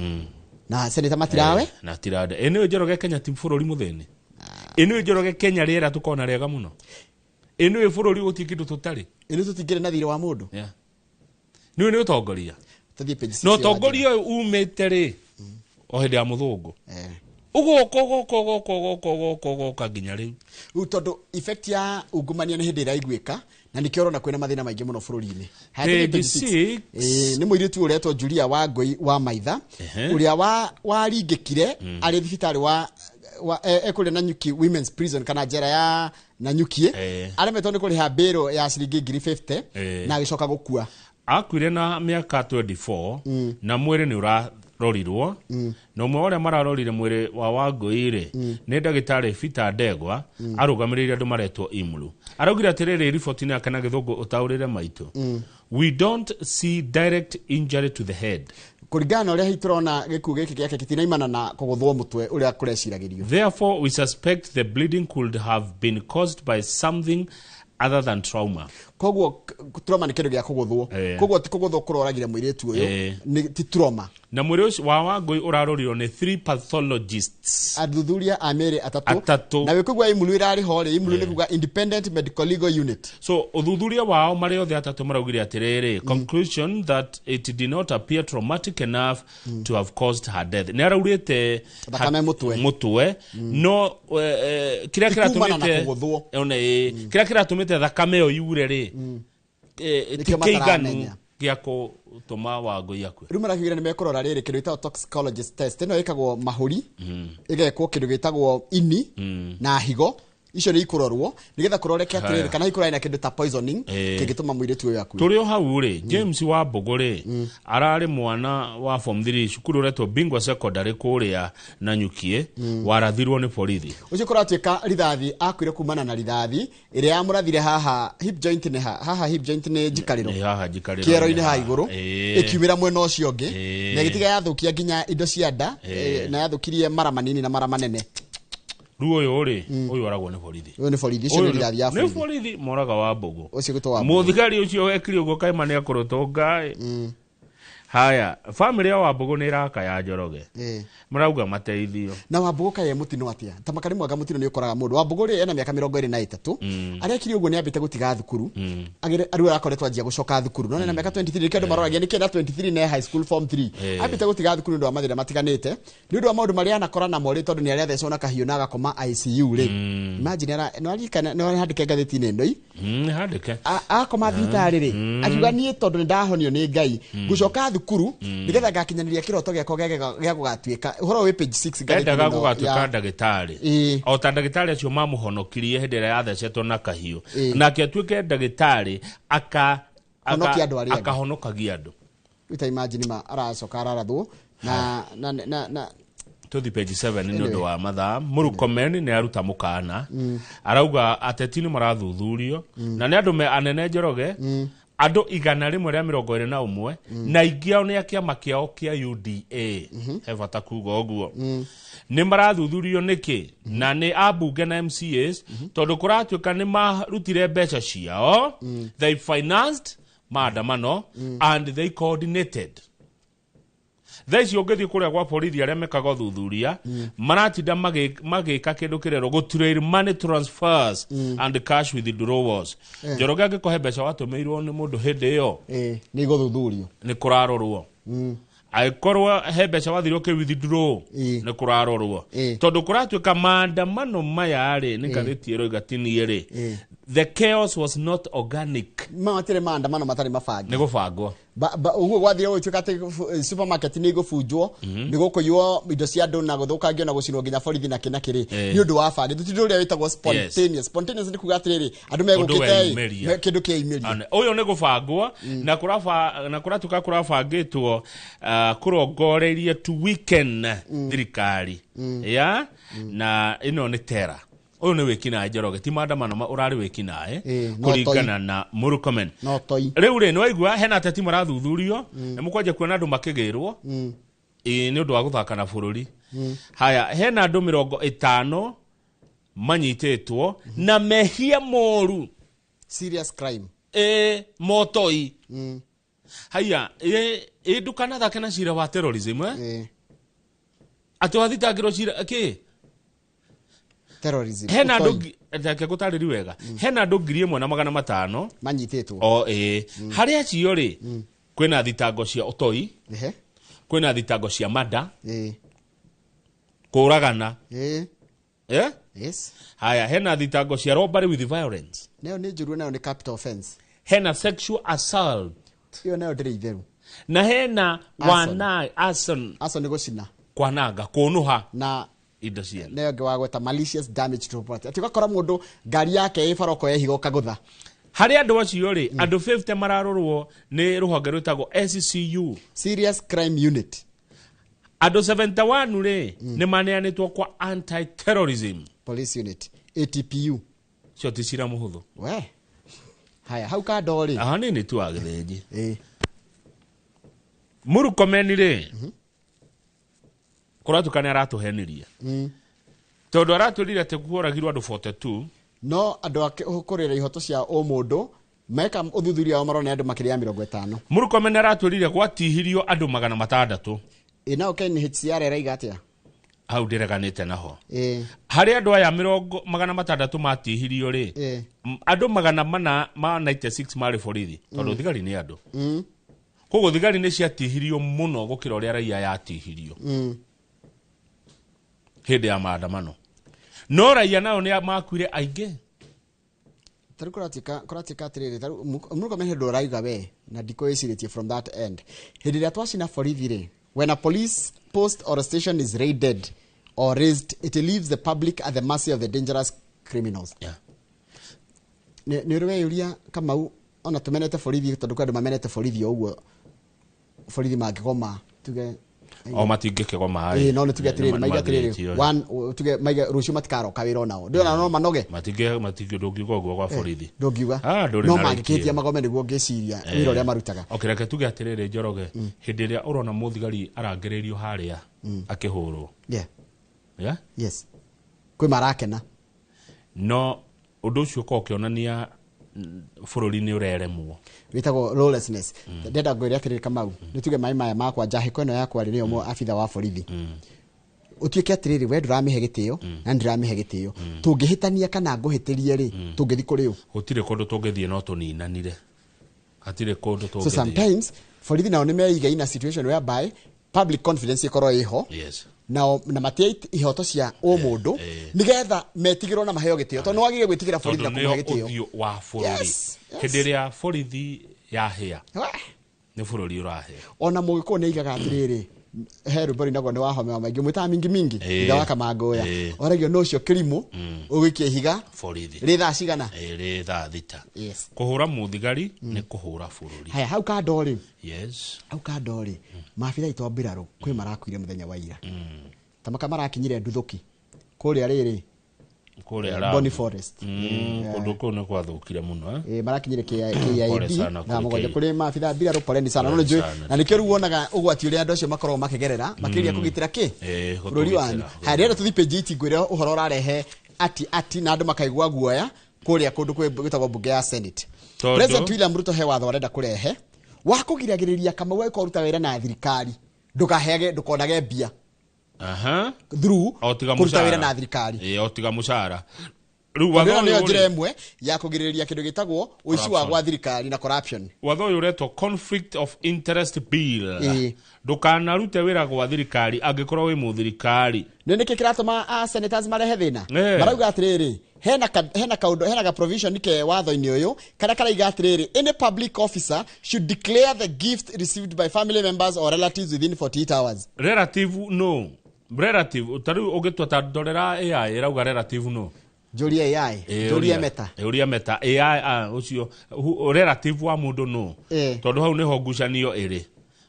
na senate matirawe. Na tirande. Ĩ nĩũĩ Njoroge Kenya ti bũrũri mũthĩni? Ĩ nĩũĩ Njoroge Kenya rĩera tũkona rĩega mũno? Ĩ nĩũĩ bũrũri gũtirĩ kĩndũ tũtarĩ? Ĩ nĩ tũtingĩrĩ na thirĩ wa mũndũ? Nĩũĩ nĩ ũtongoria? Tũthiĩ page six Na ya ũtongoria ũyũ umĩte rĩ, o hĩndĩ ya mũthũngũ. Ũgoka, ũgoka, ũgoka, ũgoka, ũgoka, ũgoka nginya rĩu. Rĩu tondũ effect ya ungumania nĩ hĩndĩ ĩraiguĩka, na nĩkĩo ũrona kwĩna mathĩna maingĩ mũno bũrũri-inĩ. Haya, tũthiĩ Page page six. six. Nĩ mũirĩtu ũretwo Julia Wangũi wa Maitha, ũrĩa waringĩkire arĩ thibitarĩ wa ekũrĩa Nanyuki Women's Prison kana njera ya Nanyuki, aremetwo nĩ kũrĩha bĩrũ ya ciringi ngiri 50 na agĩcoka gũkua. Akuire na mĩaka 24 na mwĩrĩ nĩ ũrarorirwo, na ũmwe wa ũrĩa mararorire mwĩrĩ wa Wangũi rĩ, nĩ ndagĩtarĩ Peter Ndegwa, arũgamĩrĩire andũ maretwo Imru. Araugire atĩrĩrĩ riboti-inĩ yake na gĩthũngũ ũtaũrĩre maitũ, we don't see direct injury to the head. Kũringana na ũrĩa hihi tũrona gĩkuũ gĩkĩ gĩake gĩtinaimana na kũgũthwo mũtwe ũrĩa kũreciragĩrio. Therefore we suspect the bleeding could have been caused by something other than trauma. Koguo trauma nĩ kĩndũ gĩa kũgũthwo. Koguo ti kũgũthwo kũroragire mũirĩtu ũyũ, ti trauma. Na mwĩrĩ ũcio wa Wangũi ũrarorirwo nĩ three pathologists. Athuthuria a mĩĩrĩ atatũ. Atatũ. Na wĩkũigua imulu ĩrarĩ ho rĩ, imulu nĩ kuga Independent Medical Legal Unit. So ũthuthuria wao marĩ othe atatũ maraugire atĩrĩrĩ, conclusion that it did not appear traumatic enough to have caused her death. Nĩ araurĩte Thakame mũtwe. Mũtwe no kĩrĩa Ti kumana na kĩratũmĩte kũgũthwo. Ona, kĩrĩa kĩratũmĩte thakame ĩyo yure rĩ, ti Nĩkĩo kĩiganu mataramenya. Gĩa gũtũma Wangũi akue. Rĩu marakiugire nĩ mekũrora rĩrĩ kĩndũ gĩtagwo toxicologist test. Ĩno ĩkagwo mahũri, ĩgekwo kĩndũ gĩtagwo ini na higo. Icio nĩ ikũrorwo nĩgetha kũroreke atĩrĩrĩ Haya. kana hihi kũrarĩ na kĩndũ ta poisoning kĩngĩtũma mũirĩtu ũyũ akue. Tũrĩ o hau rĩ, James wa Mbũgũ rĩ, ararĩ mwana wa form 3 cukuru ũretwo Bingwa Secondary kũrĩa Nanyukie, warathirwo nĩ borithi. Ũcio kũratuĩka rithathi akuire kumana na rithathi ĩrĩa yamũrathire haha hip joint. Nĩ ha haha hip joint nĩ njikarĩro. Nĩ haha njikarĩro. Kĩero-inĩ haha igũrũ, ĩkiumĩra mwena ũcio ũngĩ na ĩgĩtiga yathũkia nginya indo cia nda, na yathũkirie mara manini na mara manene. Rĩu ũyũ rĩ, ũyũ aragwo nĩ borithi. Ũyũ nĩ borithi, ũcio nĩ Ũyũ rithathi ya nĩ borithi. Borithi moraga wa Mbũgũ. Ũcio gwĩtwo wa Mbũgũ. Mũthigari ũcio wekire ũguo kaima nĩ akũrũtwo ngaĩ. Haya, bamĩrĩ ya Wambũgũ nĩ ĩrakaya Njoroge, marauga mateithio. Na Wambũgũ kaĩ mũtino atĩa? Ta makari mwanga mũtino nĩ ũkoraga mũndũ. Wambũgũ rĩ, ena mĩaka 23. Arekire ũguo nĩ ambĩte gũtiga thukuru. Rĩu arakoretwo anjia gũcoka thukuru, no ena mĩaka 23. Nĩkĩo andũ maroragia nĩkĩ ena 23 na high school form 3. Ambĩte gũtiga thukuru nĩ ũndũ wa mathĩna matiganĩte, nĩ ũndũ wa maũndũ marĩa anakora namo rĩ, tondũ nĩ arĩathecwo na kahiũ na agakoma ICU rĩ. Imagine ara no aririkana no handĩke ngathĩti-inĩ ĩno ii. Handĩke. Akoma thibitarĩ rĩ, akiuga niĩ tondũ nĩ ndahonio nĩ Ngai, ngũcoka thukuru nĩgetha ngakinyanĩria kĩroto gĩakwa gĩa gũgatuĩka. Ũhoro wĩ page 6 ngathĩti-inĩ Endaga ĩno gũgatuĩka ndagĩtarĩ o ta ndagĩtarĩ acio mamũhonokirie hĩndĩ ĩrĩa yathecetwo na kahiũ, nake atuĩke ndagĩtarĩ aka Honokia andũ arĩa angĩ. Akahonokagia andũ. Rĩu ta imagine ma aracoka ararathwo na Tũthi page 7 nĩ Anyway. ũndũ wa mathaa. Mũrukomen nĩ aruta mũkana, arauga ateti nĩ marathuthurio na nĩ andũ me anene Njoroge, andũ 121, na aingĩ ao nĩ a kĩama kĩao kĩa UDA. He bata kuga ũguo nĩ marathuthurio nĩkĩ, na nĩ ambunge na MCAs, tondũ kũratuĩka nĩ marutire mbeca ciao, they financed maandamano and they coordinated. Thaa ici ũngĩthiĩ kũrĩa gwa borithi arĩa mekaga ũthuthuria, maratinda magĩka kĩndũ kĩrerwo gũtrail money transfers and cash withdrawals. Njoroge angĩkũhe mbeca watũmĩirwo nĩ mũndũ hĩndĩ ĩyo, Nĩ igũthuthurio. Nĩ kũrarorwo. Angĩkorwo he mbeca wathire ũkĩ withdraw, nĩ kũrarorwo, tondũ kũratuĩka maandamano maya rĩ, nĩ ngathĩti ĩroiga tinie rĩ, the chaos was not organic. Ma matirĩ maandamano matarĩ mabange. Nĩ gũbangwo. Ũguo gwathire gũgĩtuĩka atĩ supermarket nĩ igũbunjwo, nĩ gũkũiywo indo cia andũ na gũthũkangio na gũcinwo nginya borithi na kĩ na kĩrĩ, nĩ ũndũ wa bange. Tũtirĩ ũrĩa wĩtagwo spontaneous. Spontaneous nĩ kuga atĩrĩrĩ, andũ megũkĩte ĩ, weyumĩria. kĩndũ kĩeyumĩria. Ũyũ nĩ gũbangwo na na kũratuĩka kũrabangĩtwo kũrongoreirie to weaken thirikari ya na ĩno nĩ tera. Ũyũ nĩ wĩkinaĩ Njoroge, ti maandamano ũrarĩ wĩkinaĩ No toi. kũringana na Mũrkomen. No toi. Rĩu rĩ, nĩ waigua hena ateti marathuthurio na mũkwanja kuona andũ makĩgĩrwo ĩ, nĩ ũndũ wa gũthaka na bũrũri. Haya, hena andũ 50 manyitĩtwo na mehia moru. Serious crime. Ĩ motoi. Haya, ĩ ndũkanathake na cira wa terrorism, eh? Atĩ wathitangĩrwo cira kĩ? Terrorism. Hena andũ Ũtoi. reke ngũtarĩri wega. Hena andũ 1500 manyitĩtwo. O ĩ, harĩ acio rĩ, kwĩna thitango cia ũtoi, kwĩna thitango cia mada, kũragana. Eh? Yes. Haya, hena thitango cia robbery with violence. Nayo nĩ njũru, nayo nĩ capital offense. Hena sexual assault. Ĩyo nayo ndĩrĩ itheru. Na hena Arson. wana arson. Arson nĩ gũcina. Kwananga, kũnũha na indo ciene. Nayo ĩngĩ wagweta malicious damage to property, atĩ ũgakora mũndũ ngari yake ĩ bara ũkoya ihiga ũkagũtha. Harĩ andũ acio rĩ, andũ 50 mararorwo nĩ rũhonge rwĩtagwo SCU. Serious Crime Unit. Andũ 71 rĩ, nĩ maneanĩtwo kwa anti terrorism Police Unit, ATPU. Cio ti cira mũhũthũ. We haya, hau kando rĩ. Aha nini tu wa gĩthĩnji. Mũrkomen rĩ, kũratuĩka nĩ aratũhenirie, tondũ aratwĩrire atĩ kuoragirwo andũ 42. No andũ a kũrĩra ihoto cia ũmũndũ Meka ũthuthuria wao marona andũ makĩria ya 50. Murkomen aratwĩrire gwatihirio andũ 600. Ĩ nao KNHCR ĩraiga atĩa? Hau ndĩreganĩte naho. Harĩ andũ aya 600 matihirio rĩ, andũ 496 marĩ borithi, tondũ thigari nĩ andũ. Koguo thigari nĩ ciatihirio mũno gũkĩra ũrĩa raia yatihirio hĩndĩ ya maandamano. No raia nao nĩ makuire aingĩ. Tarĩu kũratuĩka atĩrĩrĩ, tarĩu Murkomen hĩndĩ ũrauga we na ndikwĩcirĩtie from that end. Hĩndĩ ĩrĩa twacina borithi rĩ, when a police post or a station is raided or raised, it leaves the public at the mercy of the dangerous criminals. Nĩ ũrĩ weyũria Kamau, ona tũmenete borithi tondũ kwĩ andũ mamenete borithi o ũguo, borithi mangĩgoma tuge O matingĩkĩgoma. Ĩ, no nĩ tuge atĩrĩrĩ, maiga atĩrĩrĩ, one, tuge maiga rũciũ matikaroka wĩra onao. Ndĩrona no manoge. Matingĩ ndũngiuga ũguo gwa borithi. Ndũngiuga. Ndũrĩ No na right mangĩkĩtia ĩyo. magome nĩguo ngĩciria wĩra ũrĩa marutaga. Okay, reke tuge atĩrĩrĩ Njoroge, hĩndĩ ĩrĩa ũrona mũthigari arangĩrĩirio harĩa akĩhũrwo. Yeah? Yes. Kwĩ marakena. No ũndũ ũcio ũkorwo ũkĩonania bũrũri nĩ ũreremwo. Wĩtagwo lawlessness. Ndĩrenda ngwĩre atĩrĩrĩ Kamau, nĩ tuge maĩ maya makwa njahĩko ĩno yakwa rĩ nĩyo abitha wa borithi. Ũtuĩke atĩrĩrĩ, we ndũramĩhe gĩtĩo na ndĩramĩhe gĩtĩo. Tũngĩhĩtania kana ngũhĩtĩrie rĩ, tũngĩthiĩ kũrĩ ũ? Gũtirĩ kũndũ tũngĩthiĩ no tũninanire. Hatirĩ kũndũ So tũngĩthiĩ. sometimes borithi nao nĩ meiga in a situation whereby public confidence ĩkorwo ĩho. Yes. Nao na matia ihoto cia ũmũndũ nĩgetha metigĩrwo na maheo gĩtĩo, tondũ nĩ wagĩrĩire gwĩtigĩra borithi na Tondũ kũmũhe nĩo gĩtĩo. ũthiũ wa bũrũri. Yes, yes. Hĩndĩ ĩrĩa borithi yahĩa, nĩ bũrũri ũrahĩa. Ona mũgĩkũyũ nĩ aigaga atĩrĩrĩ, he rwĩmbo rũinagwo nĩ Wahome wa Maingĩ mwĩtaga mingi mingi, ithe wa Kamangũya, oragio no ũcio kĩrimũ ũgũikia ihiga Borithi. rĩ thaa cigana? Rĩ thaa 6. Yes. Kũhũra mũthigari nĩ kũhũra bũrũri. Haya, hau kando rĩ. Yes. Hau kando rĩ, maabitha aitũ a mbirarũ kwĩ marakuire mũthenya wa ira. Tamaka marakinyire nduthũki kũrĩa rĩrĩ Kũrĩa Lamu. Bonny Forest. Kũndũ kũu nĩ gwathũkire mũno. Marakinyire Pole KIAD sana thaa kũrĩ 7 KIAD. kũrĩ maabitha a mbirarũ, poleni sana. No Pole nĩnjũĩ, sana. na nĩkĩo rĩu wonaga ũgwati ũrĩa andũ acio makoragwo makĩgerera makĩgeria kũgitĩra kĩ bũrũri wanyu. Haya, ndĩrenda tũthiĩ page 8 ngwĩre ũhoro ũrarehe ati na andũ makaigua guoya kũrĩa kũndũ gwĩtagwo mbunge ya Senate. President William Ruto he watho arenda kũrehe wa kũgiragĩrĩria Kamau agĩkorwo ũruta wĩra na thirikari ndũkaheage ndũkonage mbia. Through kũruta wĩra na thirikari. O tiga mũcara. Rĩu Tondũ watho ĩno nĩyo ũyũ njĩra rĩ, ĩmwe ya kũgirĩrĩria kĩndũ gĩtagwo ũici wa gwa thirikari na corruption. Watho ũyũ ũretwo Conflict of Interest Bill. Ndũkanarute wĩra gwa thirikari angĩkorwo wĩ mũthirikari. Nĩ nĩkĩ kĩratũma a senators marehe thĩna? Marauga atĩrĩrĩ, hena kaũndũ, hena ga provision ke watho-inĩ ũyũ karĩa karaiga atĩrĩrĩ, any public officer should declare the gift received by family members or relatives within 48 hours. Relative no. Relative ta rĩu ũngĩtua ta ndorera AI ĩrauga relative no. Njũrie AI, njũrie Meta. Ũria Meta. AI ũcio relative wa mũndũ no. Tondũ hau nĩho ngucanio ĩrĩ.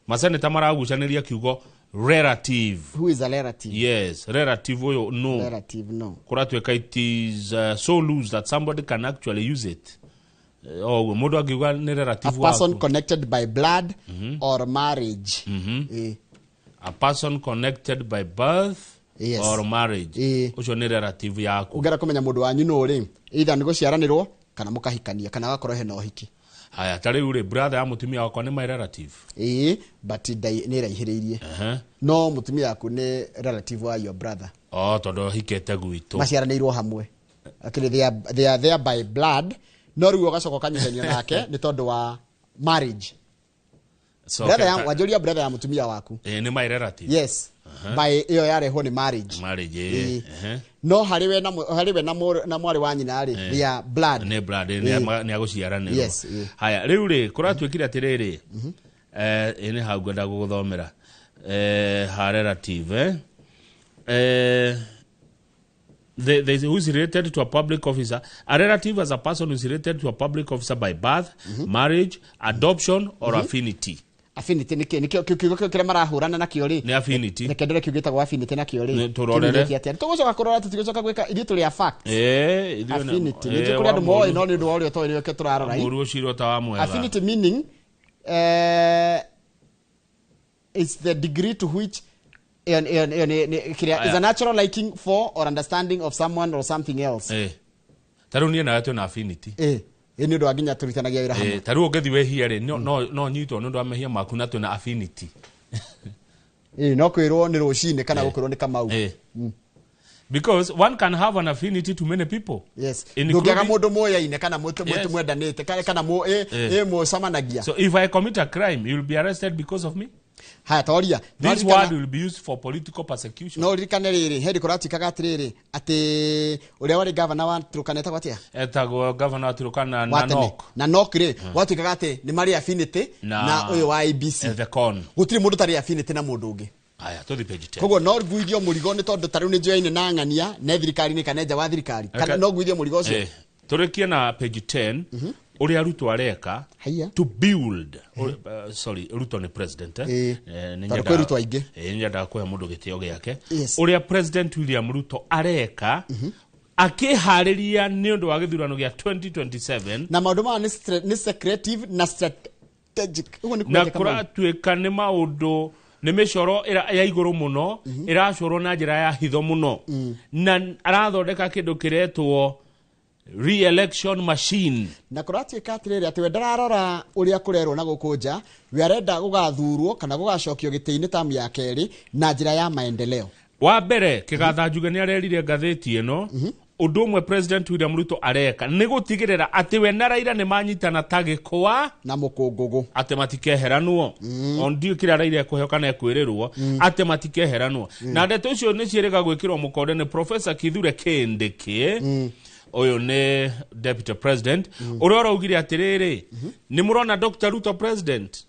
Maseneta maragucanĩria kiugo relative. Who is a relative? Yes, relative ũyũ no. Relative no. Kũratuĩka it is so loose that somebody can actually use it. Ũguo mũndũ angiuga nĩ relative A person connected by blood or marriage. A person connected by birth Yes. or marriage. Ũcio nĩ relative yaku. Ũngĩenda kũmenya mũndũ wanyu nũ rĩ, either nĩ gũciaranĩrwo kana mũkahikania kana agakorwo hena ũhiki. Haya, ta rĩu rĩ, brother ya mũtumia wakwa nĩ my relative. But nĩ ĩraihĩrĩirie. No mũtumia waku nĩ relative wa your brother. Oh, tondũ ahikĩte gwitũ. Maciaranĩirwo hamwe. Actually they are there by blood. No rĩu ũgacoka ũkanyitanio nake nĩ tondũ wa marriage. So, brother ya wanjũria brother ya mũtumia waku. Nĩ my relative. Yes. By ĩyo yarehwo nĩ marriage. Marriage. No harĩ we na mwarĩ wa nyina rĩ, they are blood. Nĩ blood, nĩ agũciaranĩrwo. Yes. Haya, rĩu rĩ, kũratuĩkire atĩrĩrĩ, nĩ hau ngwenda gũgũthomera. Ha relative, who is related to a public officer. A relative is a person who is related to a public officer by birth, marriage, adoption, or affinity. Affinity nĩ kĩ kiugo kĩrĩa marahũrana nakĩo rĩ? Nĩ affinity. Reke ndore kiugo gĩtagwo affinity nakĩo rĩ. Tũrorere. Tũgũcoka kũrora, tũtigũcoka gwĩka, ithuĩ tũrĩ a facts. Affinity. Nĩ kũrĩ andũ moĩ, no nĩ ũndũ wa ũrĩa ũtoĩ nĩkĩo tũrarora. Mũru ũcio ta wa mwega. Affinity meaning it's the degree to which is a natural liking for or understanding of someone or something else. Ta rĩu niĩ nawe twĩna affinity. Ĩ nĩ ũndũ wa nginya tũrutanagia wĩra hamwe. Ta rĩu ũngĩthiĩ wĩhie rĩ, no nyitwo nĩ ũndũ wa mehia maku na twĩna affinity. Ĩ no kwĩrwo nĩ rũcinĩ kana gũkwĩrwo nĩ Kamau. Because one can have an affinity to many people. Yes. Including- Ndũngĩaga mũndũ mũyaine kana Yes. mwendanĩte kana mũcamanagia. So if I commit a crime, you will be arrested because of me. Haya toria. This word will be used for political persecution. No ririkane rĩrĩ hĩndĩ kũratuĩkaga atĩrĩrĩ atĩ ũrĩa warĩ gavana wa Turkana etagwo atĩa? Etagwo governor wa Turkana Wa tene. Nanok. Nanok rĩ gwatuĩkaga atĩ nĩ marĩ affinity na ũyũ wa ABC. The con. Gũtirĩ mũndũ ũtarĩ affinity na mũndũ ũngĩ. Aya, tũthiĩ page 10. Koguo no nguithio mũrigo nĩ tondũ ta rĩu nĩ njoyaine na ng'ania ne thirikari-inĩ kana nja wa thirikari. Kana no nguithio mũrigo ũcio. Tũrĩkie na page 10 ũrĩa Ruto areka to build sorry, Ruto nĩ president. Tondũ kwĩ Ruto aingĩ. Nĩ nyendaga kũhe mũndũ gĩtĩo gĩake. Yes. Ũrĩa President William Ruto areka akĩharĩria nĩ ũndũ wa gĩthurano gĩa 2027 na maũndũ maya nĩ secretive na strategic. Ũguo nĩ na kuga Kamau. kũratuĩka nĩ maũndũ nĩ mĩcoro ya igũrũ mũno ĩracorwo na njĩra ya hitho mũno na arathondeka kĩndũ kĩretwo re-election machine. Na kũratuĩka atĩrĩrĩ atĩ we ndararora ũrĩa kũrerwo na gũkũ nja, we arenda gũgathurwo kana gũgacokio gĩtĩ-inĩ tamu ya kerĩ na njĩra ya maendeleo. Wa mbere Kĩgatha Njuge nĩ arerire ngathĩti ĩno ũndũ ũmwe President William Ruto areka nĩ gũtigĩrĩra atĩ we na Raila nĩ manyitana ta gĩkwa na mũkũngũgũ, atĩ matikeheranwo. On ndiũ kĩrĩa Raila ekũheo kana ekwĩrĩrwo atĩ matikeheranwo. Na ndeto icio nĩ ciĩrĩga gwĩkĩrwo mũkonde nĩ Professor Kithure Kindiki. Ũyũ nĩ deputy president ũrĩa ũraugire atĩrĩrĩ, nĩ mũrona Dr. Ruto president,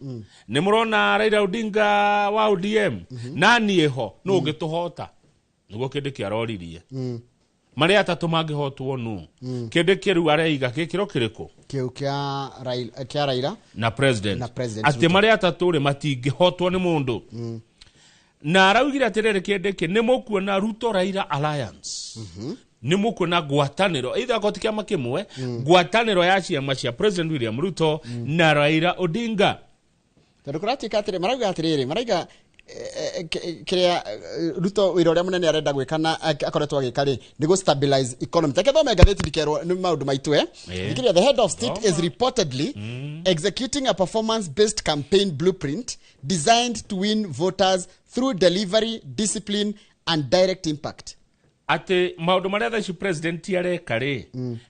nĩ mũrona Raila Odinga wa ODM, na niĩ ho nũ ũngĩtũhota? Nĩguo Kindiki aroririe. Marĩa atatũ mangĩhotwo nũ? Kindiki rĩu areiga gĩkĩro kĩrĩkũ? Kĩu kĩa Raila na president, na president atĩ marĩa atatũ rĩ matingĩhotwo nĩ mũndũ. Na araugire atĩrĩrĩ Kindiki, nĩ mũkuona Ruto Raila Alliance, nĩ mũkuona ngwatanĩro either akorwo ti kĩama kĩmwe, ngwatanĩro ya ciama cia President William Ruto na Raila Odinga. Tondũ kũratuĩka atĩrĩ marauga atĩrĩrĩ marauga kĩrĩa Ruto wĩra ũrĩa mũnene arenda gwĩka na akoretwo agĩka rĩ nĩ gũ stabilize economy. Take thome ngathĩti ndikerwo nĩ maũndũ maitũ. Thikĩrĩria, the head of state is reportedly executing a performance based campaign blueprint designed to win voters through delivery, discipline and direct impact. Atĩ maũndũ marĩa thaa ici president areka rĩ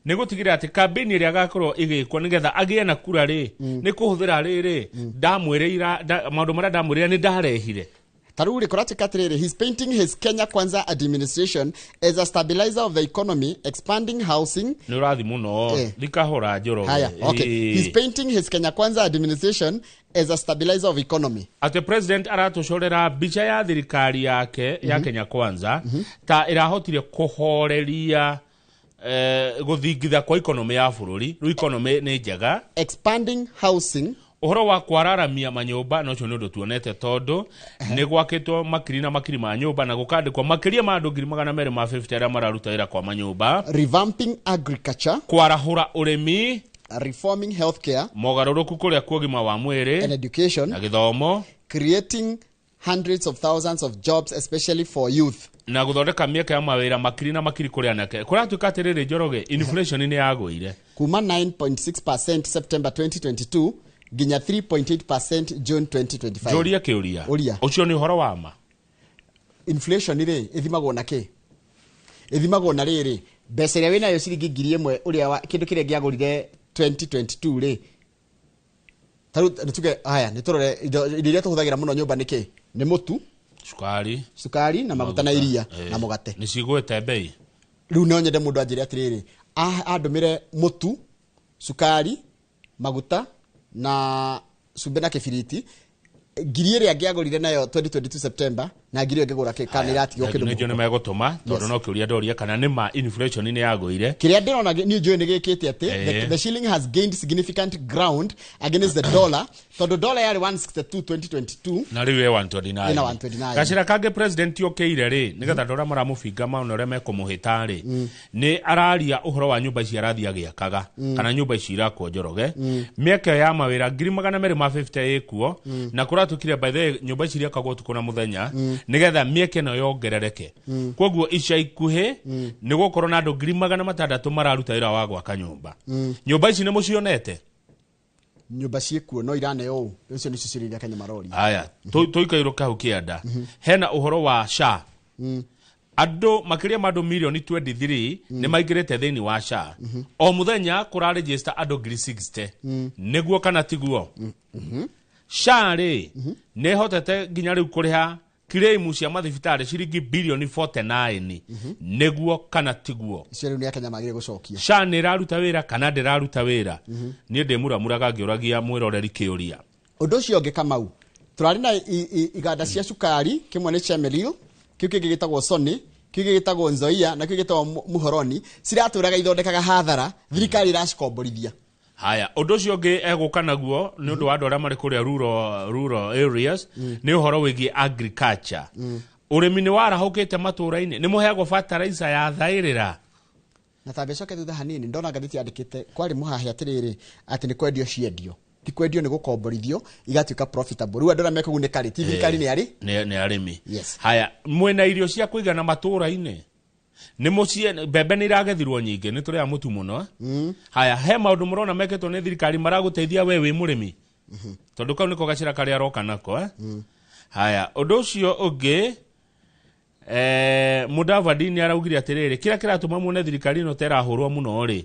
nĩ gũtigĩrĩra atĩ kambĩini ĩrĩa agakorwo ĩgĩkwo nĩgetha agĩe na kura rĩ nĩ kũhũthĩra rĩrĩ ndamwĩrĩira maũndũ marĩa ndamwĩrĩra nĩ ndarehire. Ta rĩu rĩ kũratuĩka atĩrĩrĩ, he's painting his Kenya Kwanza administration as a stabilizer of the economy, expanding housing. Nĩ ũrathi mũno thikahũra Njoroge. Haya, okay. He's painting his Kenya Kwanza administration as a stabilizer of economy. Atĩ president aratũcorera mbica ya thirikari yake ya Kenya Kwanza ta ĩrahotire kũhoreria gũthingitha kwa economy ya bũrũri. Rĩu economy nĩ njega. Expanding housing. Ũhoro wa kwararamia manyũmba na ũcio nĩ ũndũ tuonete tondũ nĩ gwakĩtwo makiri na makiri ma nyũmba na gũkandĩkwo makĩria ma andũ 250,000 arĩa mararuta wĩra kwa manyũmba. Revamping agriculture. Kwarahũra ũrĩmi. Reforming healthcare. Mogarũrũku kũrĩa kwa ũgima wa mwĩrĩ. And education. Na gĩthomo. Creating hundreds of thousands of jobs, especially for youth. Na gũthondeka mĩeke ya mawĩra makiri na makiri kũrĩ anake. Kũratuĩka atĩrĩrĩ Njoroge, inflation nĩ yagũire kuma 9.6% September 2022 nginya 3.8% June 2025. Njũrie kĩũria. Ũria. Ũcio nĩ ũhoro wa ma? Inflation rĩ ĩthimagwo na kĩ? Ĩthimagwo na rĩrĩ mbeca ĩrĩa wĩnayo ciringi 1,000 ũrĩa wa kĩndũ kĩrĩa gĩagũrire 2022 rĩ, tarĩu nĩ tuge haya nĩ tũrore indo iria tũhũthagĩra mũno nyũmba nĩ kĩ? Nĩ mũtu, cukari na maguta na iria na mũgate. Nĩ cigũĩte bei. Rĩu no nyende mũndũ anjĩre atĩrĩrĩ, andũmĩre mũtu, cukari, maguta na cumbĩ na kĩbiriti ngiri ĩrĩa angĩagũrire nayo 2022 September na ngiri ĩyo ĩngĩgũra kĩ kana ĩratigwo kĩndũ nĩnjũ nĩ mũhuko. megũtũma tondũ no kĩũria ndoria kana nĩ ma inflation nĩ yagũire. Kĩrĩa ndĩrona niĩ njũĩ nĩ gĩkĩte atĩ the shilling has gained significant ground against the dollar tondũ dollar yarĩ 162 2022 na rĩu ĩ 129. Ĩna 129. Gacĩra kangĩ president okĩire rĩ nĩgetha andũ arĩa maramũbinga maone ũrĩa mekũmũhĩta rĩ nĩ araria ũhoro wa nyũmba ici arathiĩ agĩakaga kana nyũmba ici irakwo Njoroge. Mĩeke ya mawĩra 250,000 ĩkuo na kũratukire by the way nyũmba ici iriakagwo ũtukũ na mũthenya Nĩgetha mĩeke ĩno yongerereke. Koguo ica ikuhĩ nĩ gũkorwo na andũ 600,000 mararuta wĩra wa gwaka nyũmba. Nyũmba ici nĩ mũcionete? Nyũmba ciĩkuo no iraneo ũũ. Icio nĩcio ciũria iria Kenya maroria. Aya, tũikairwo kau kĩanda. Hena ũhoro wa SHA. Andũ makĩria ma andũ mirioni 23 nĩ maingĩrĩte thĩinĩ wa SHA. O mũthenya kũraregister andũ 60,000. Nĩguo kana tiguo? SHA rĩ, nĩ ĩhotete nginya rĩu kũrĩha claim cia mathibitarĩ ciringi birioni 49. Nĩguo kana tiguo? Icio rĩu nĩ Akenya magĩrĩire gũcokia. SHA nĩ ĩraruta wĩra kana ndĩraruta wĩra? Niĩ ndĩmuramuraga ngĩũragia mwĩroreri kĩũria. Ũndũ ũcio ũngĩ Kamau, tũrarĩ na iganda cia cukari, kĩmwe nĩ Chemelil, kĩu kĩngĩ gĩtagwo Sony, kĩu kĩngĩ gĩtagwo Nzoia na kĩu gĩtagwo Muhoroni, ciratũraga ithondekaga hathara, thirikari ĩracikomborithia. Haya, ũndũ ũcio ũngĩ egũka naguo nĩ ũndũ wa andũ arĩa marĩ kũrĩa rural areas, nĩ ũhoro wĩgiĩ agriculture. Ũrĩmi nĩ warahũkĩte matũũra-inĩ, nĩ mũheagwo fertilizer ya thaĩrĩra. Na tambe coke thutha hanini, ndona ngathĩti yandĩkĩte kwarĩ mũhahe atĩrĩrĩ, atĩ nĩ kwendio ciendio, ti kwendio nĩ gũkomborithio igatuĩka profitable. Rĩu andũ arĩa mekũgunĩka rĩ, ti thirikari, nĩ arĩ? Nĩ arĩmi. Yes. Haya, mwĩna irio cia kũigana matũũra-inĩ? Nĩ mũciĩ mbembe nĩ iragethirwo nyingĩ, nĩ tũrĩaga mũtu mũno. Haya, he maũndũ mũrona mekĩtwo nĩ thirikari maragũteithia we wĩ mũrĩmi? Tondũ kau nĩko gacĩra karĩa aroka nako, eh? Haya, ũndũ ũcio ũngĩ, Mudavadi nĩ araugire atĩrĩrĩ, kĩrĩa kĩratũma muone thirikari ĩno ta ĩrahũrwo mũno rĩ,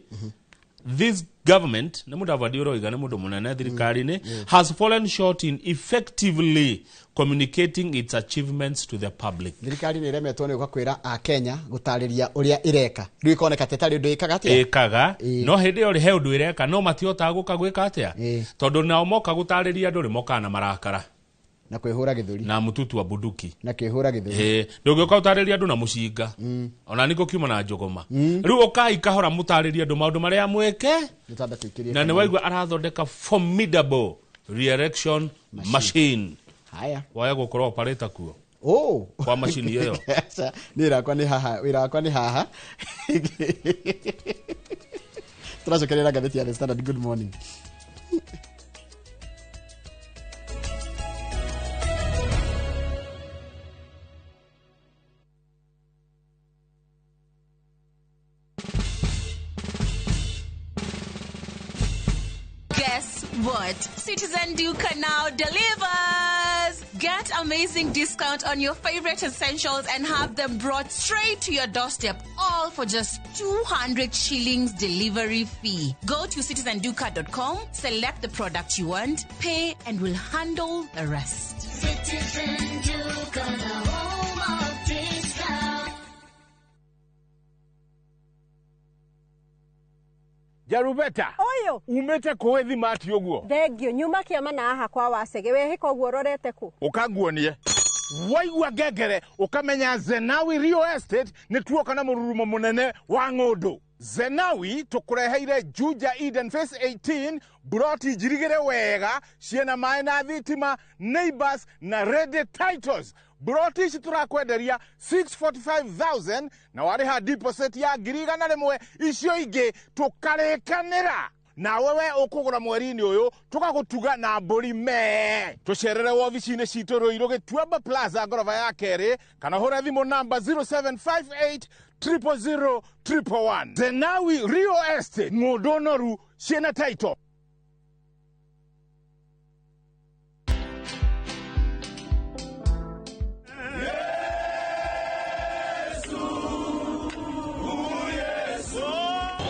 this government, nĩ Mudavadi ũroiga, nĩ mũndũ mũnene thirikari-inĩ, has fallen short in effectively communicating its achievements to the public. Thirikari nĩ ĩremetwo nĩ gũka kwĩra Akenya gũtarĩria ũrĩa ĩreka, rĩu ĩkoneka ta ĩtarĩ ũndũ ĩkaga atĩa? Ĩkaga, no hĩndĩ ĩyo rĩ, he ũndũ ĩreka no matihotaga gũka gwĩka atĩa, tondũ nao moka gũtarĩria andũ rĩ, mokaga na marakara na kwĩhũra gĩthũri na mũtutu wa bunduki na kwĩhũra gĩthũri. Ndũngĩũka ũtarĩria andũ na mũcinga, ona nĩ gũkiuma na njũgũma. Rĩu ũkai kahora mũtarĩrie andũ maũndũ marĩa mwĩke. Nĩ twambe tũikĩrie. Na nĩ waigua arathondeka formidable re-election machine. Haya. Waya gũkorwo operator kuo Oh. kwa macini ĩyo. Aca, niĩ wĩra wakwa nĩ haha, wĩra wakwa nĩ haha. Tũracokerera ngathĩti ya The Standard. Good morning. Guess what? Citizen Duka now delivers! Get amazing discount on your favorite essentials and have them brought straight to your doorstep, all for just 200 shillings delivery fee. Go to citizenduka.com, select the product you want, pay, and we'll handle the rest. Citizen Duka, the home of discount. Jarubeta. Ũyũ. Umĩte kũĩ thimati ũguo? Thengio, nyuma kĩama na haha kwa Wacege. Wehĩka ũguo ũrorete kũ? Ũkanguonie. Waigua ngengere ũkamenya Zenawi Real Estate nĩ tuoka na mũrurumo mũnene wa ng'ũndũ. Zenawi tũkũreheire Juja Eden Phase 18, buroti njirigĩre wega, ciĩna maĩ na thitima, neighbors na ready titles. Buroti ici tũrakwenderia 645,000 na warĩha deposit ya 100,000, icio ingĩ tũkarĩkanĩra. Nawe we ũkũgũra mweri-inĩ ũyũ tũgagũtuga na mbũri mee. Tũcerere wobici-inĩ citũ Rũirũ Gĩtuamba Plaza ngoroba ya kerĩ, kana hũre thimũ namba 0758 000 111. Zenawi Real Estate, ng'ũndũ noru ciĩna title.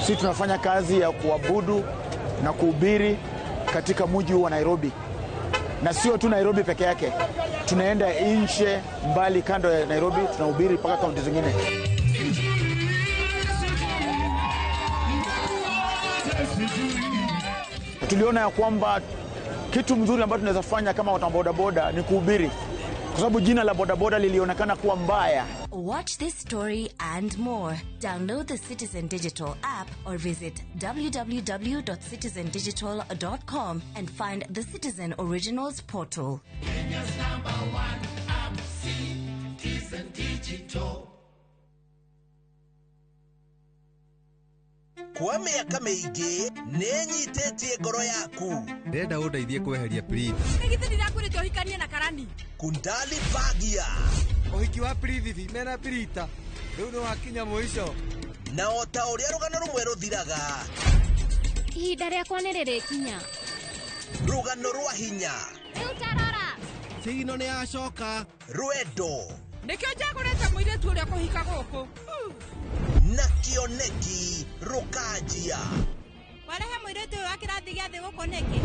Sisi tunafanya kazi ya kuabudu na kuhubiri katika mji huu wa Nairobi, na sio tu Nairobi peke yake, tunaenda nje mbali kando ya Nairobi, tunahubiri mpaka kaunti zingine. Tuliona ya kwamba kitu mzuri ambacho tunaweza fanya kama watu wa bodaboda ni kuhubiri, kwa sababu jina la bodaboda lilionekana kuwa mbaya. Watch this story and more. Download the Citizen Digital app or visit www.citizendigital.com and find the Citizen Originals portal. Kenya's number one app, Citizen Digital. Kwa mĩaka mĩingĩ nĩ nyitĩtie ngoro yaku. Ndĩrenda ũndeithie kweheria pleat. Nĩ githĩ ndirakwĩrĩte ũhikanie na karani? Kundali Bagia. Ũhiki wa Prithvi mena Pirita rĩu nĩ wakinya mũico. Na o ta ũrĩa rũgano rũmwe rũthiraga, Ihinda rĩakwa nĩ rĩrĩkinya. Rũgano rwa hinya, Rĩu tarora. Sigino nĩ yacoka, rwendo Nĩkĩo njagũrĩte mũirĩtu ũrĩa kũhika gũkũ. Na kĩoneki rũkanjia. Warehe mũirĩtu ũyũ wa kĩrathi gĩa thĩ gũkũ nĩkĩ?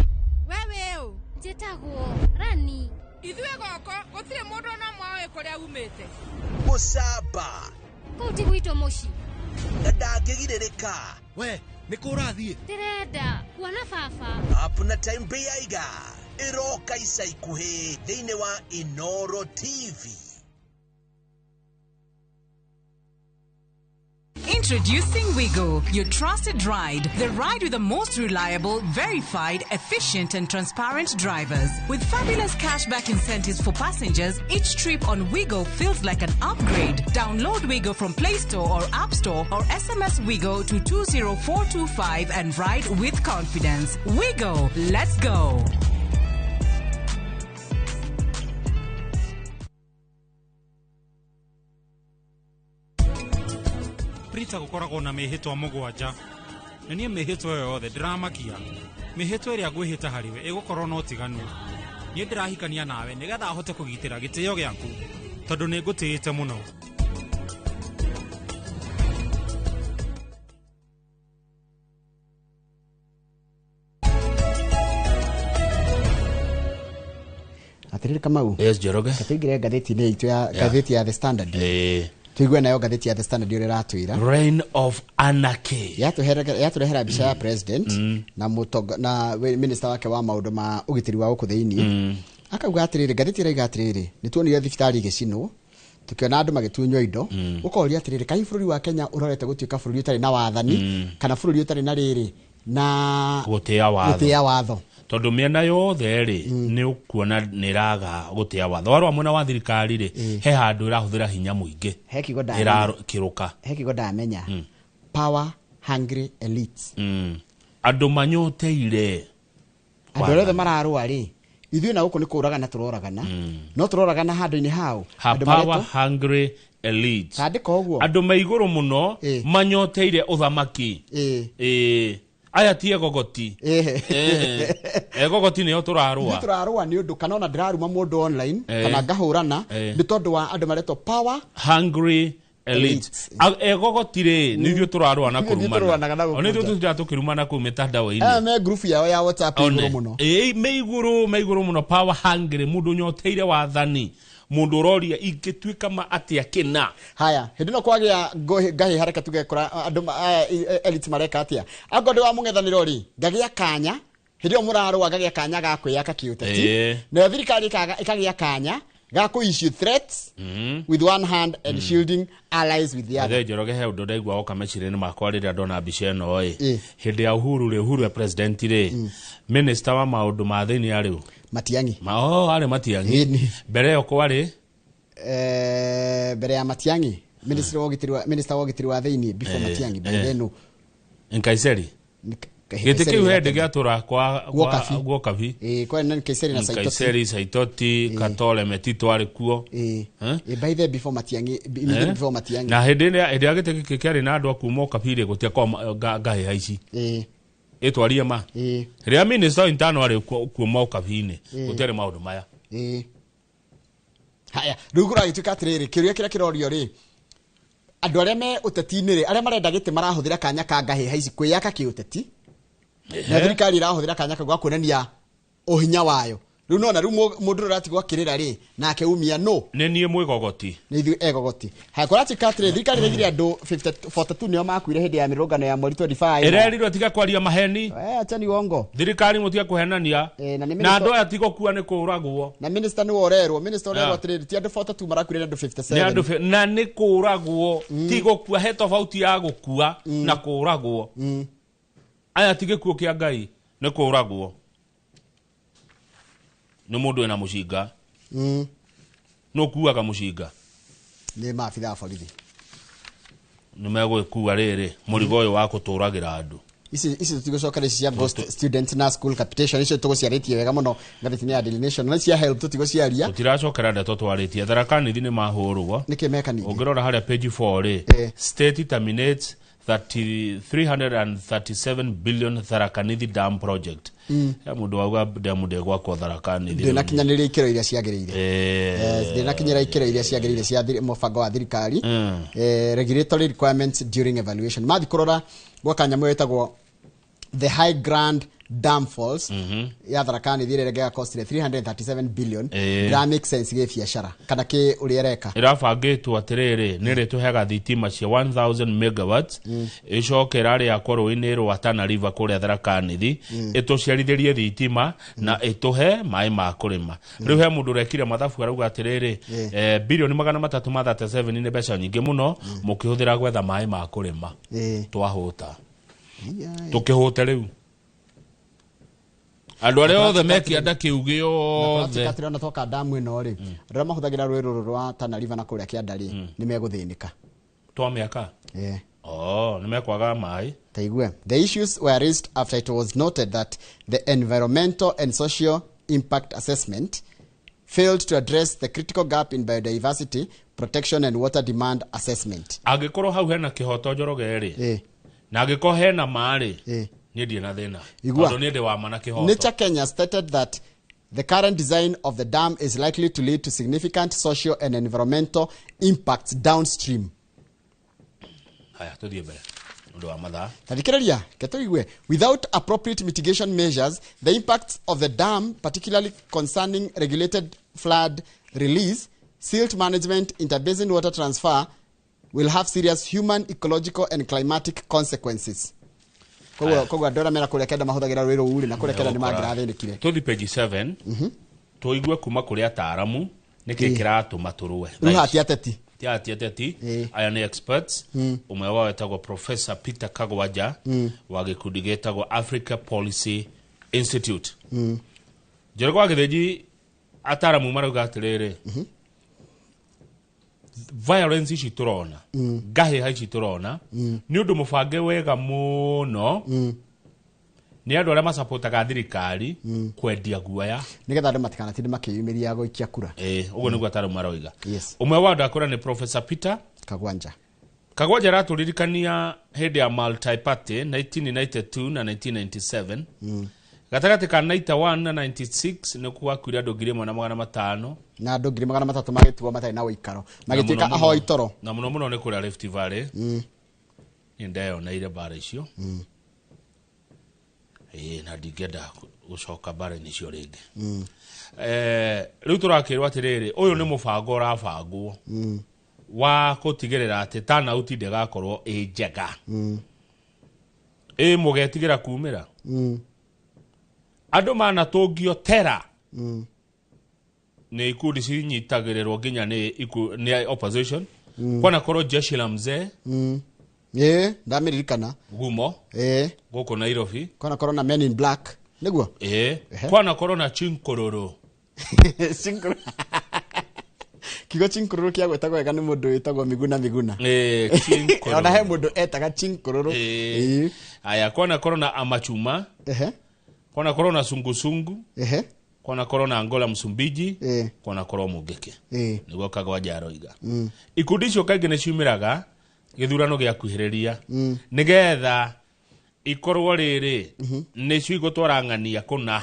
We wĩ ũ? Njĩtagwo Rani. Ithuĩ gũkũ gũtirĩ mũndũ ona ũmwe ũĩ kũrĩa umĩte. Gũcamba. Kũu ti gwitũ mũciĩ. Na ndangĩgirĩrĩka. We nĩ kũ ũrathiĩ? Ndĩrenda kuona baba. Up na Time Bĩaiga ĩroka ica ikuhĩ thĩinĩ wa Inoro TV. Introducing Wigo, your trusted ride. The ride with the most reliable, verified, efficient, and transparent drivers. With fabulous cashback incentives for passengers, each trip on Wigo feels like an upgrade. Download Wigo from Play Store or App Store or SMS Wigo to 20425 and ride with confidence. Wigo, let's go. Prita gũkoragwo na mĩhĩtwa 7 na niĩ mĩhĩtwa ĩyo yothe ndĩramakia. Mĩhĩtwa ĩrĩa ngwĩhĩta harĩwe ĩgũkorwo na ũtiganu. Niĩ ndĩrahikania nawe nĩgetha hote kũgitĩra gĩtĩo gĩaku tondũ nĩ ngũtĩĩte mũno. Atiriri Kamau. Yes, Njoroge. Tũingĩre ngathĩti-inĩ itũ ya ngathĩti ya The Standard. Tuigue nayo ngathĩti ya The Standard ũrĩa ĩratwĩra. Reign of anarchy. Yatũrehera mbica ya president na na minister wake wa maũndũ ma ũgitĩri wa gũkũ thĩinĩ. Akauga atĩrĩrĩ, ngathĩti ĩraiga atĩrĩrĩ, nĩ tuonire thibitarĩ igĩcinwo, tukiona andũ magĩtunywo indo, ũkoria atĩrĩrĩ, kaĩ bũrũri wa Kenya ũrorete gũtuĩka bũrũri ũtarĩ na wathani kana bũrũri ũtarĩ na rĩrĩ na gũtĩa watho. Watho. Tondũ mĩena yothe rĩ nĩ ũkuona nĩ ĩraga gũtĩa watho. Warora mwena wa thirikari rĩ, he handũ ĩrahũthĩra hinya mũingĩ. He kiugo ndamenya. Ĩrakĩrũka. He kiugo ndamenya. Power hungry elites. Andũ manyoteire. Andũ arĩa othe mararũa rĩ, ithuĩ na gũkũ nĩ kũragana tũroragana. No tũroragana handũ-inĩ hao. Power hungry elites. Tandĩka ũguo. Andũ me igũrũ mũno manyoteire ũthamaki. Aya ti egogoti. Egogoti nĩo tũrarũa. Ithuĩ tũrarũa nĩ ũndũ kana ona ndĩraruma mũndũ online kana ngahũrana nĩ tondũ wa andũ maretwo power hungry elites. Egogoti rĩ nĩ ithuĩ tũrarũa na kũrumana. Ona ithuĩ tũtiraga tũkĩrumana kũu mĩtandao-inĩ. Me group yao ya WhatsApp igũrũ mũno. Me igũrũ mũno, power hungry, mũndũ nyoteire wathani. Mũndũ ũroria ingĩtuĩka ma atĩa kĩna. Haya, hĩndĩ ĩno kwagĩa ngahĩ hareka tuge kũra andũ elite mareka atĩa. Angorwo ndĩ wa mũng'ethanĩro rĩ, ngagĩa kanya, hĩndĩ ĩyo mũrarũa ngagĩa kanya ga kwĩyaka kĩũteti. Nayo thirikari ĩkagĩa kanya ga kũ issue threats with one hand and shielding allies with the other. Njoroge he ũndũ ndaigua woka meciria-inĩ makwa rĩrĩa ndona mbica ĩno ĩ. Hĩndĩ ya Uhuru rĩ, Uhuru e president rĩ, minister wa maũndũ ma thĩinĩ arĩ ũ? Matiang'i. Arĩ Matiang'i. Mbere ĩyo kwarĩ? Mbere ya Matiang'i, minister wa ũgitĩri wa thĩinĩ before Matiang'i, by then. Nkaiseri. Gĩtĩ kĩu hĩndĩ gĩatũra kwa Guokabi. Kwa na Nkaiseri na Saitoti. Nkaiseri, Saitoti, Katole, Metito arĩ kuo. By the before Matiang'i, immediately before Matiang'i. Na hĩndĩ ĩrĩa gĩtĩ gĩkĩ kĩarĩ na andũ a kuma Ũkabi rĩ, gũtiakorwo ngahĩha ici. Ĩtwarie ma. Rĩrĩa minister intano arĩ kuuma Ũkabi-inĩ, gũtiarĩ maũndũ maya. Haya, rĩu kũragĩtuĩka atĩrĩrĩ, kĩũria kĩrĩa kĩrorio rĩ, andũ arĩa me ũteti-inĩ rĩ, arĩa marenda gĩtĩ marahũthĩra kanya ka ngahĩha ici kwĩyaka kĩũteti. Na thirikari ĩrahũthĩra kanya kau ga kuonania ũhinya wayo. Rĩu nona rĩu mũndũ ũratigwo akĩrĩra rĩ, nake umia no. Nĩ niĩ mwĩgogoti. Nĩ ithuĩ egogoti. Haya, kũratuĩka atĩrĩrĩ, thirikari ĩraigire andũ 42 nĩo makuire hĩndĩ ya mĩrũrũngano ya mweri 25. Ĩrerirwo tiga kwaria maheni. Achani uongo. Thirikari mũtige kũhenania. Na andũ aya ti gũkua nĩ kũragwo. Na minister nĩwe ũrerwo, minister ũrerwo atĩrĩrĩ, ti andũ 42 marakuire, nĩ andũ 57. Nĩ andũ na nĩ kũragwo, ti gũkua, he tofauti ya gũkua na kũragwo. Aya ti gĩkuũ kĩa Ngai, nĩ kũragwo. Nĩ mũndũ wĩna mũcinga. Nũ ũkuaga mũcinga? Nĩ maabithaa a borithi. Nĩ megũgĩkua rĩrĩ mũrigo ũyũ wa gũtũragĩra andũ. Ici tũtigũcokera ici cia ghost students na school capitation, icio tũgũciarĩtie wega mũno ngathĩti-inĩ ya Daily Nation, na cia help tũtigũciaria. Tũtiracokera ndeto twarĩtie. Tharaka Nithi nĩ mahũrwo. Nĩkĩ meka ningĩ? Ũngĩrora harĩa page 4 rĩ, state terminates 30 337 billion Tharaka Nithi dam project. He mũndũ wauga dam ndĩgwakwo Tharaka Nithi. Ndĩnakinyanĩria ikĩro iria ciagĩrĩire. Ndĩnakinyĩra ikĩro iria ciagĩrĩire cia mũbango wa thirikari. Regulatory requirements during evaluation, mathi kũrora gwaka nyamũ ĩtagwo the High Grand Dam Falls ya Tharaka Nithi, ĩrĩa ĩrĩa costire 337 billion. Ndĩra make sense gĩ biacara kana kĩ ũrĩa ĩreka. Ĩrabangĩtwo atĩrĩrĩ, nĩ ĩrĩtũheaga thitima cia 1000 megawatts, ĩcoke ĩrarĩakwo rũĩ-inĩ rwa Tana River kũrĩa Tharaka Nithi, ĩtũciarithĩrie thitima na ĩtũhe maĩ ma kũrĩma. Rĩu he mũndũ ũrekire mathabu, arauga atĩrĩrĩ, birioni 337 nĩ mbeca nyingĩ mũno mũkĩhũthĩra gwetha maĩ ma kũrĩma. Twahũta, tũkĩhũte rĩu andũ arĩa othe mekĩanda kĩu gĩothe. Atĩrĩ, twaka damu ĩno rĩ, andũ arĩa mahũthagĩra rũĩ rũrũ rwa Tana River na kũrĩa kĩanda rĩ, nĩ megũthĩnĩka. Twamĩaka, oh, nĩ mekwaga maĩ. Taigue. The issues were raised after it was noted that the environmental and social impact assessment failed to address the critical gap in biodiversity protection and water demand assessment. Angĩkorwo hau hena kĩhoto, Njoroge rĩ, na angĩkorwo hena ma rĩ, niĩ ndirĩ na thĩna. Igua. Tondũ niĩ ndĩ wa ma na kĩhoto. Nature Kenya stated that the current design of the dam is likely to lead to significant social and environmental impacts downstream. Haya, tũthiĩ mbere ũndũ wa mathaa. Tathikĩrĩria, ketũigue. Without appropriate mitigation measures, the impacts of the dam, particularly concerning regulated flood release, silt management, interbasin water transfer, will have serious human, ecological and climatic consequences. Koguo andũ arĩa mena kũrĩa kenda mahũthagĩra rũĩ rũu rĩ, na kũrĩa kenda nĩ mangĩrathĩnĩkire. Tũthiĩ page 7, tũigue kuma kũrĩ ataaramu nĩkĩ kĩratũma tũrũe. Rĩu hatia ateti. Ti ati ateti, aya nĩ experts. Ũmwe wao etagwo Professor Peter Kagwanja wa gĩkundi gĩtagwo Africa Policy Institute. Njoroge wa Gĩthĩnji, ataaramu marauga atĩrĩrĩ, violence ici tũrona, ngahĩha ici tũrona, nĩ ũndũ mũbange wega mũno nĩ andũ arĩa macapotaga thirikari kwendia guoya, nĩgetha andũ matikanatinde makĩyumĩria gũikia kura. Ũguo nĩguo ataaramu maroiga. Ũmwe wa andũ akũra nĩ Professor Peter Kagwanja. Kagwanja aratũririkania hĩndĩ ya multi-party 1992 na 1997, gatagatĩ ka 91 na 96, nĩ gwakuire andũ 1,500. Na andũ 300,000 magĩtuo matarĩ na ũikaro, magĩtuĩka ahoi toro. Na mũno mũno nĩ kũrĩa Rift Valley. Nĩ ndeyoneire mbara icio. Ĩĩ, na ndingĩenda gũcoka mbara-inĩ icio rĩngĩ. Rĩu tũrakĩrwo atĩrĩrĩ, ũyũ nĩ mũbango ũrabangwo wa gũtigĩrĩra atĩ turnout ndĩgakorwo ĩ njega. Ĩ mũgetigĩra kumĩra, andũ manatũngio tera nĩ ikundi cinyitagĩrĩrwo nginya nĩ opposition. Kwanakorwo jeshi la mzee. Ĩĩ, ndamĩririkana. Gumo gũkũ Nairobi. Kwanakorwo na Men in Black nĩguo. Ĩĩ, kwanakorwo na chinkororo. Chinkororo. Kiugo chinkororo kĩagwetagwo wega nĩ mũndũ wĩtagwo Miguna Miguna. Ĩĩ, chinkororo. Ona he mũndũ etaga chinkororo. Ĩĩ. Aya, kwanakorwo na amachuma. Kwanakorwo na sungusungu. Kwanakorwo na Angola Msumbiji. Kwanakorwo Mungiki. Nĩguo Kagwanja aroiga. Ikundi icio kaingĩ nĩ ciumĩraga gĩthurano gĩakuhĩrĩria, nĩgetha ikorwo rĩrĩ nĩcio igũtwara ng'ania kũna.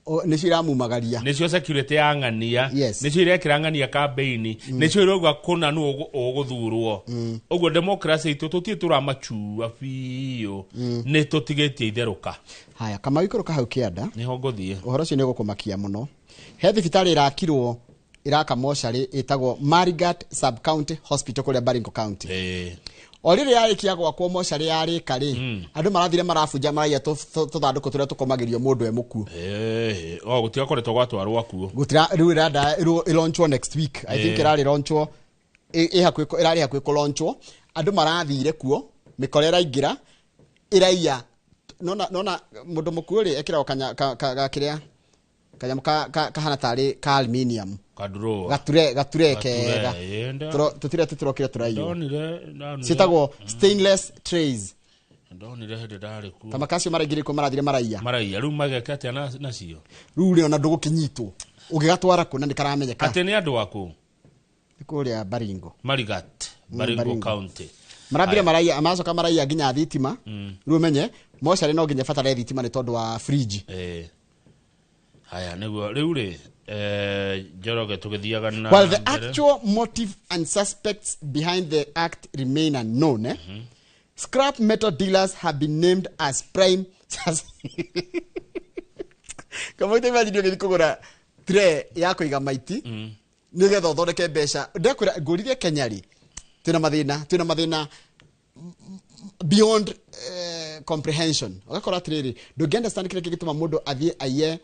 Nĩcio iramumagaria. Nĩcio security ya ng'ania. Nĩcio irekĩra ng'ania kambeini, nĩcio irauga kũna nũ ũgũthurwo. Ũguo democracy itũ tũtirĩ tũramachua biũ, nĩ tũtigĩtie itherũka. Haya, Kamau, ikũrũka hau kĩanda. Nĩho ngũthiĩ. Ũhoro ũcio nĩ ũgũkũmakia mũno. He thibitarĩ ĩrakirwo, ĩraka mocarĩ, ĩtagwo Marigat Sub County Hospital kũrĩa Baringo County. O rĩrĩ yarĩkia gwakwo mocarĩ yarĩka rĩ, andũ marathire marabunja, maraiya tũthandũkũ tũrĩa tũkomagĩrio mũndũ e mũkuũ. O gũtigakoretwo gwatwarwo kuo. Gũtira rĩu ĩrenda ĩlaunchwo next week, I think. Ĩrarĩ launchwo, ĩ hakuhĩ, ĩrarĩ hakuhĩ kũlaunchwo. Andũ marathire kuo, mĩkora ĩraingĩra ĩraiya. Nona mũndũ mũkuũ rĩ, ekĩragwo kanya gakĩrĩa kanyamũ kahana tarĩ ka aluminium. Kadro. Gature kega. Tũtirĩa tũtirokire tũraiywo. Ndonire Ciĩtagwo stainless trays. Ndonire hĩndĩ ndarĩ kuo. Ta makacio maraingĩrire kuo marathire maraiya. Maraiya rĩu mageka atĩa nacio? Rĩu rĩ ona ndũgũkĩnyitwo ũgĩgatwara kũ na nĩ karamenyeka. Atĩ nĩ andũ aku? Nĩ kũrĩa Baringo. Marigat, Baringo County. Marambire maraiya, macoka maraiya nginya thitima. Rĩu ũmenye mocarĩ no nginya batara thitima nĩ tondũ wa fridge. Haya nĩguo rĩu rĩ Njoroge tũgĩthiaga na While the actual motive and suspects behind the act remain unknown, scrap metal dealers have been named as prime Kama imagine ũgĩthiĩ kũgũra tray ya kũiga maiti nĩgetha ũthondeke mbeca. Ndekwĩra ngũririe Kenya rĩ twĩna mathĩna beyond comprehension. Ũgakora atĩrĩrĩ ndũngĩ understand kĩrĩa kĩngĩtũma mũndũ athiĩ aiye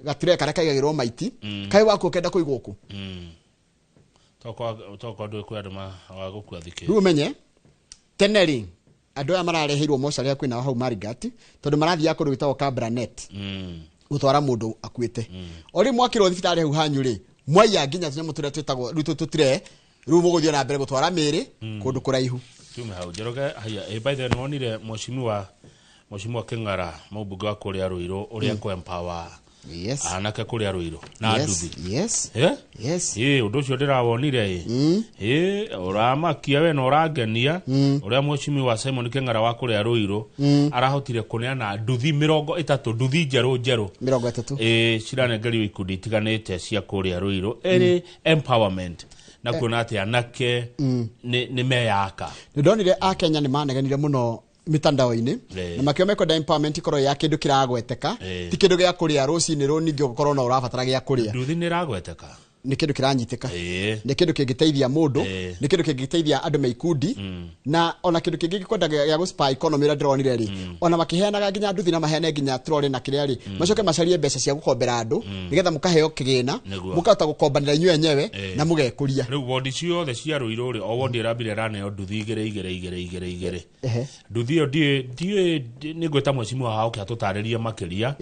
gatire karĩa kaigagĩrwo maiti kaĩ waku ũkenda kũigwo kũ. Toko andũ kwĩ andũ wa gũkua thikĩ. Rĩu ũmenye tene rĩ andũ aya marareheirwo mocarĩ hakuhĩ nao hau Marigat tondũ marathiaga kũndũ gwĩtagwo Kabranet gũtwara mũndũ akuĩte. O rĩu mwakĩrwo thibitarĩ hau hanyu rĩ mwaiya nginya tũnyamũ tũrĩa twĩtagwo rĩu tũtire rĩu mũgũthiĩ na mbere gũtwara mĩĩrĩ kũndũ kũraihu. Tume hau Njoroge haya by the way nĩwonire Mheshimiwa Kĩng'ara mũmbunge wa kũrĩa Ruiru ũrĩa kũ empower Yes. anake kũrĩa Ruiru na nduthi. Yes. Yes. Ũndũ ũcio ndĩrawonire ũramakia we na ũrangenia ũrĩa Mheshimiwa Simon Kĩng'ara wa kũrĩa Ruiru arahotire kũneana nduthi 30 nduthi njerũ 30 ciranengerio ikundi itiganĩte cia kũrĩa Ruiru ĩrĩ empowerment na kuona atĩ anake nĩ meyaka. Nĩndonire Akenya nĩ manegenire mũno mitandao-inĩ na makĩo mekwenda empowerment ikorwo ya kĩndũ kĩragweteka ti kĩndũ gĩa kũrĩa rũcinĩ rũ ningĩ ũgũkorwo no ũrabatara gĩa kũrĩa. Nduthi nĩ ĩragweteka. Nĩ kĩndũ kĩranyitĩka. Nĩ kĩndũ kĩngĩteithia mũndũ, nĩ kĩndũ kĩngĩteithia andũ me ikundi na ona kĩndũ kĩngĩ gĩkwenda gĩa gũspa economy ũrĩa ndĩronire rĩ ona makĩheanaga nginya nduthi na maheane nginya trolley na kĩrĩa rĩ macoke macarie mbeca cia gũkombera andũ nĩgetha mũkaheo kĩgĩna mũkahota gũkombanĩra inyuĩ enyewe na mũgekũria. Rĩu wondi ciothe cia Ruiru rĩ o wondi ĩrambire ĩraneo nduthi igĩrĩ igĩrĩ igĩrĩ igĩrĩ igĩrĩ. Nduthi ĩyo ndiũĩ nĩ ngwĩta mheshimiwa hao oke atũtarĩrie makĩria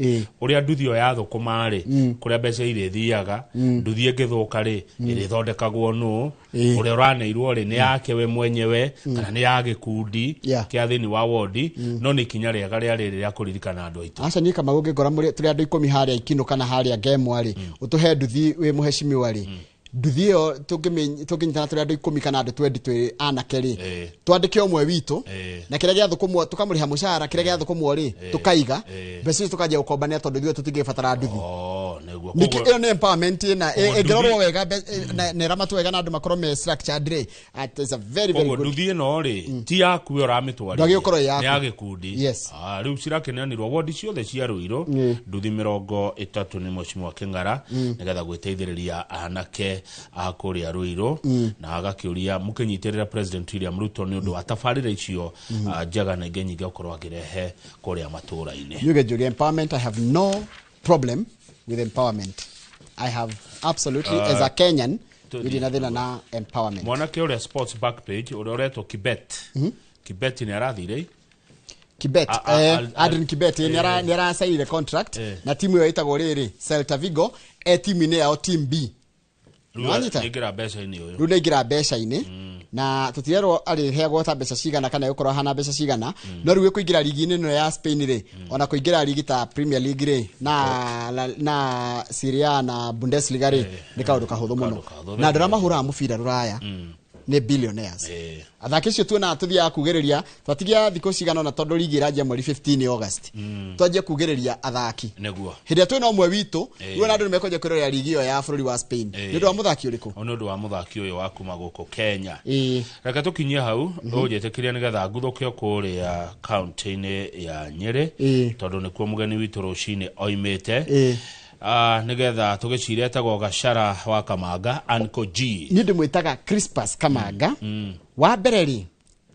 ũrĩa nduthi ĩyo yathũkũma rĩ kũrĩa mbeca irĩthiaga nduthi ĩngĩthũka rĩ ĩrĩthondekagwo nũ ũrĩa ũraneirwo rĩ nĩ yake we mwenyewe kana nĩ ya gĩkundi kĩa thĩinĩ wa wondi no nĩ ikinya rĩega rĩa rĩrĩ rĩa kũririkana andũ aitũ. Aca niĩ Kamau ũngĩngora tũrĩ andũ 10 harĩa Ikinũ kana harĩa Ngemwa rĩ ũtũhe nduthi wĩ mũheshimiwa rĩ nduthi ĩyo tũngĩnyitana tũrĩ andũ 10 kana andũ 20 twĩ anake rĩ twandĩke ũmwe witũ na kĩrĩa gĩathũkũmwo tũkamũrĩha mũcara kĩrĩa gĩathũkũmwo rĩ tũkaiga mbeca icio tũkanjia gũkombanĩra tondũ ithuĩ tũtingĩbatara nduthi. Nĩkĩ ĩyo nĩ empowerment ĩna ĩngĩrorwo wega na ĩramatwo wega na andũ makorwo me structured rĩ it is a very very good. Nduthi ĩno rĩ ti yaku we ũramĩtwarithia ndwagĩgũkorwo ĩ yaku nĩ ya gĩkundi. Rĩu cirakĩneanirwo wondi ciothe cia Ruiru nduthi 30 nĩ Mheshimiwa Kĩng'ara nĩgetha gwĩteithĩrĩria anake a kũrĩa Ruiru na agakĩũria mũkĩnyitĩrĩra President William Ruto nĩ ũndũ wa tabarĩra icio njega na ingĩ nyingĩ gũkorwo akĩrehe kũrĩa matũũra-inĩ. Yuge Julia, empowerment, I have no problem with empowerment. I have absolutely as a Kenyan ndirĩ na thĩna na empowerment. Mwanake ũrĩa sports back page ũrĩa ũretwo Kibet. Kibet nĩ arathire Kibet, Adrian Kibet nĩ arasainire contract na timu ĩyo ĩtagwo rĩrĩ Celta Vigo timu-inĩ yao team B. Nĩaingĩra mbeca-inĩ ũyũ. Rĩu nĩaingĩra mbeca-inĩ na tũtirerwo arĩheagwo ta mbeca cigana kana egũkorwo ahana mbeca cigana no rĩu kũingĩra ligi-inĩ ĩno ya Spain rĩ ona kũingĩra ligi ta Premier League rĩ na Serie A na Bundesliga rĩ nĩ kaũndũ kahũthũ mũno na andũ arĩa mahũraga mũbira rũraya nĩ billionaires. Athaki acio tuonaga tũthiaga kugĩrĩria twatigia thikũ cigana ũna tondũ ligi ĩranjia mweri 15 August twanjie kugĩrĩria athaki nĩguo hĩndĩ ĩrĩa twĩna ũmwe witũ rĩu ona andũ nĩmekwanjia kwĩrorera ligi ĩyo ya bũrũri wa Spain nĩ ũndũ wa mũthaki ũrĩkũ? Nĩ ũndũ wa mũthaki ũyũ wa kuma gũkũ Kenya. Reke tũkinyie hau ũnjĩtĩkĩrie nĩgetha nguthũke kũrĩa kaunti-inĩ ya Nyĩrĩ tondũ nĩkuo mũgeni witũ rũcinĩ oimĩte nigetha tugicire etagwo Gachara wa Kamanga Uncle G. Ni ndimwitaga Crispus Kamanga. Wa mbere ri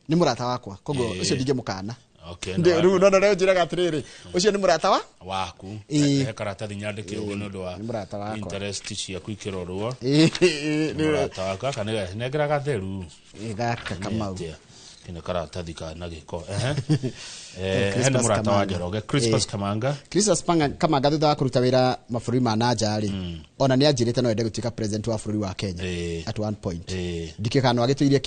ni murata wakwa koguo ucio ndingimukana. Okay, riu no no njiraga atiriri ucio ni murata wa waku he karatathi nyandike uguo ni undu wa interest ciaku ikirorwo. Ni murata wakwa kana nengera gatheru gaka Kamau Kene karatathi kana gĩko. Ehe. He nĩ Crispus mũrata wa Kamanga. Njoroge, Crispus Kamanga. Crispus Kamanga thutha wa kũruta wĩra mabũrũri ma nanja rĩ, ona nĩ anjĩrĩte no ende gũtuĩka president wa bũrũri wa Kenya at one point. Ndikĩ kana no agĩtũirie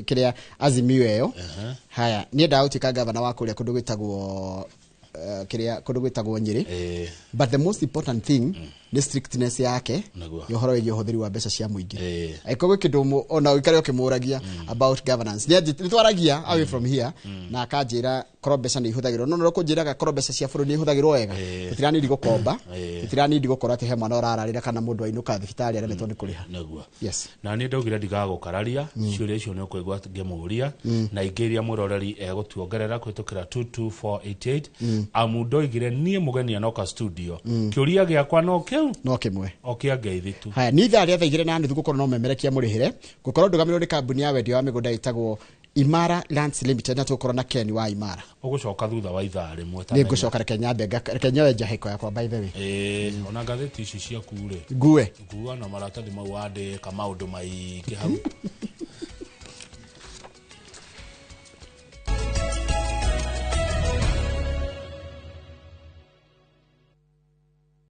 kĩrĩa Azimio ĩyo. Haya, niĩ endaga gũtuĩka gavana wa kũrĩa kũndũ gwĩtagwo kĩrĩa kũndũ gwĩtagwo Nyĩrĩ. But the most important thing nĩ strictness yake ya ũhoro wĩgiĩ ũhũthĩri wa mbeca cia mũingĩ. Angĩkorwo gwĩ kĩndũ ona ũikare ũkĩmũragia about governance, nĩ twaragia away from here na akanjĩra korwo mbeca nĩ ihũthagĩrwo, no kũnjĩraga korwo mbeca cia bũrũri nĩ ihũthagĩrwo wega, tũtiranindi gũkomba, tũtiranindi gũkorwo atĩ he mwana ũrararĩra kana mũndũ ainũka thibitarĩ aremetwo nĩ kũrĩha. Nĩguo. Yes. Na niĩ ndaugire ndigagũkararia ciũria icio nĩ ũkũigua ngĩmũria na ingĩ iria mwĩroreri egũtuongerera kũhĩtũkĩra 22488, amu ndoigire niĩ mũgeni anoka studio, kĩũria gĩakwa no kĩu, no kĩmwe, o kĩa ngeithi tu. Haya, nĩ ithaa rĩa 2:30 gũkorwo no memerekia mũrĩhĩre gũkorwo ndũgamĩrĩrwo nĩ kambuni ya wendia wa mĩgũnda ĩtagwo Imara Lands Limited, na tũgũkorwo na Ken wa Imara. Ũgũcoka thutha wa ithaa 1. Nĩ ngũcoka, reke nyambe reke nyoe njahĩko yakwa, by the way. Ĩĩ, ona ngathĩti ici ciaku rĩ, Ngue. ngua na maratathi mau wandĩka maũndũ maingĩ hau.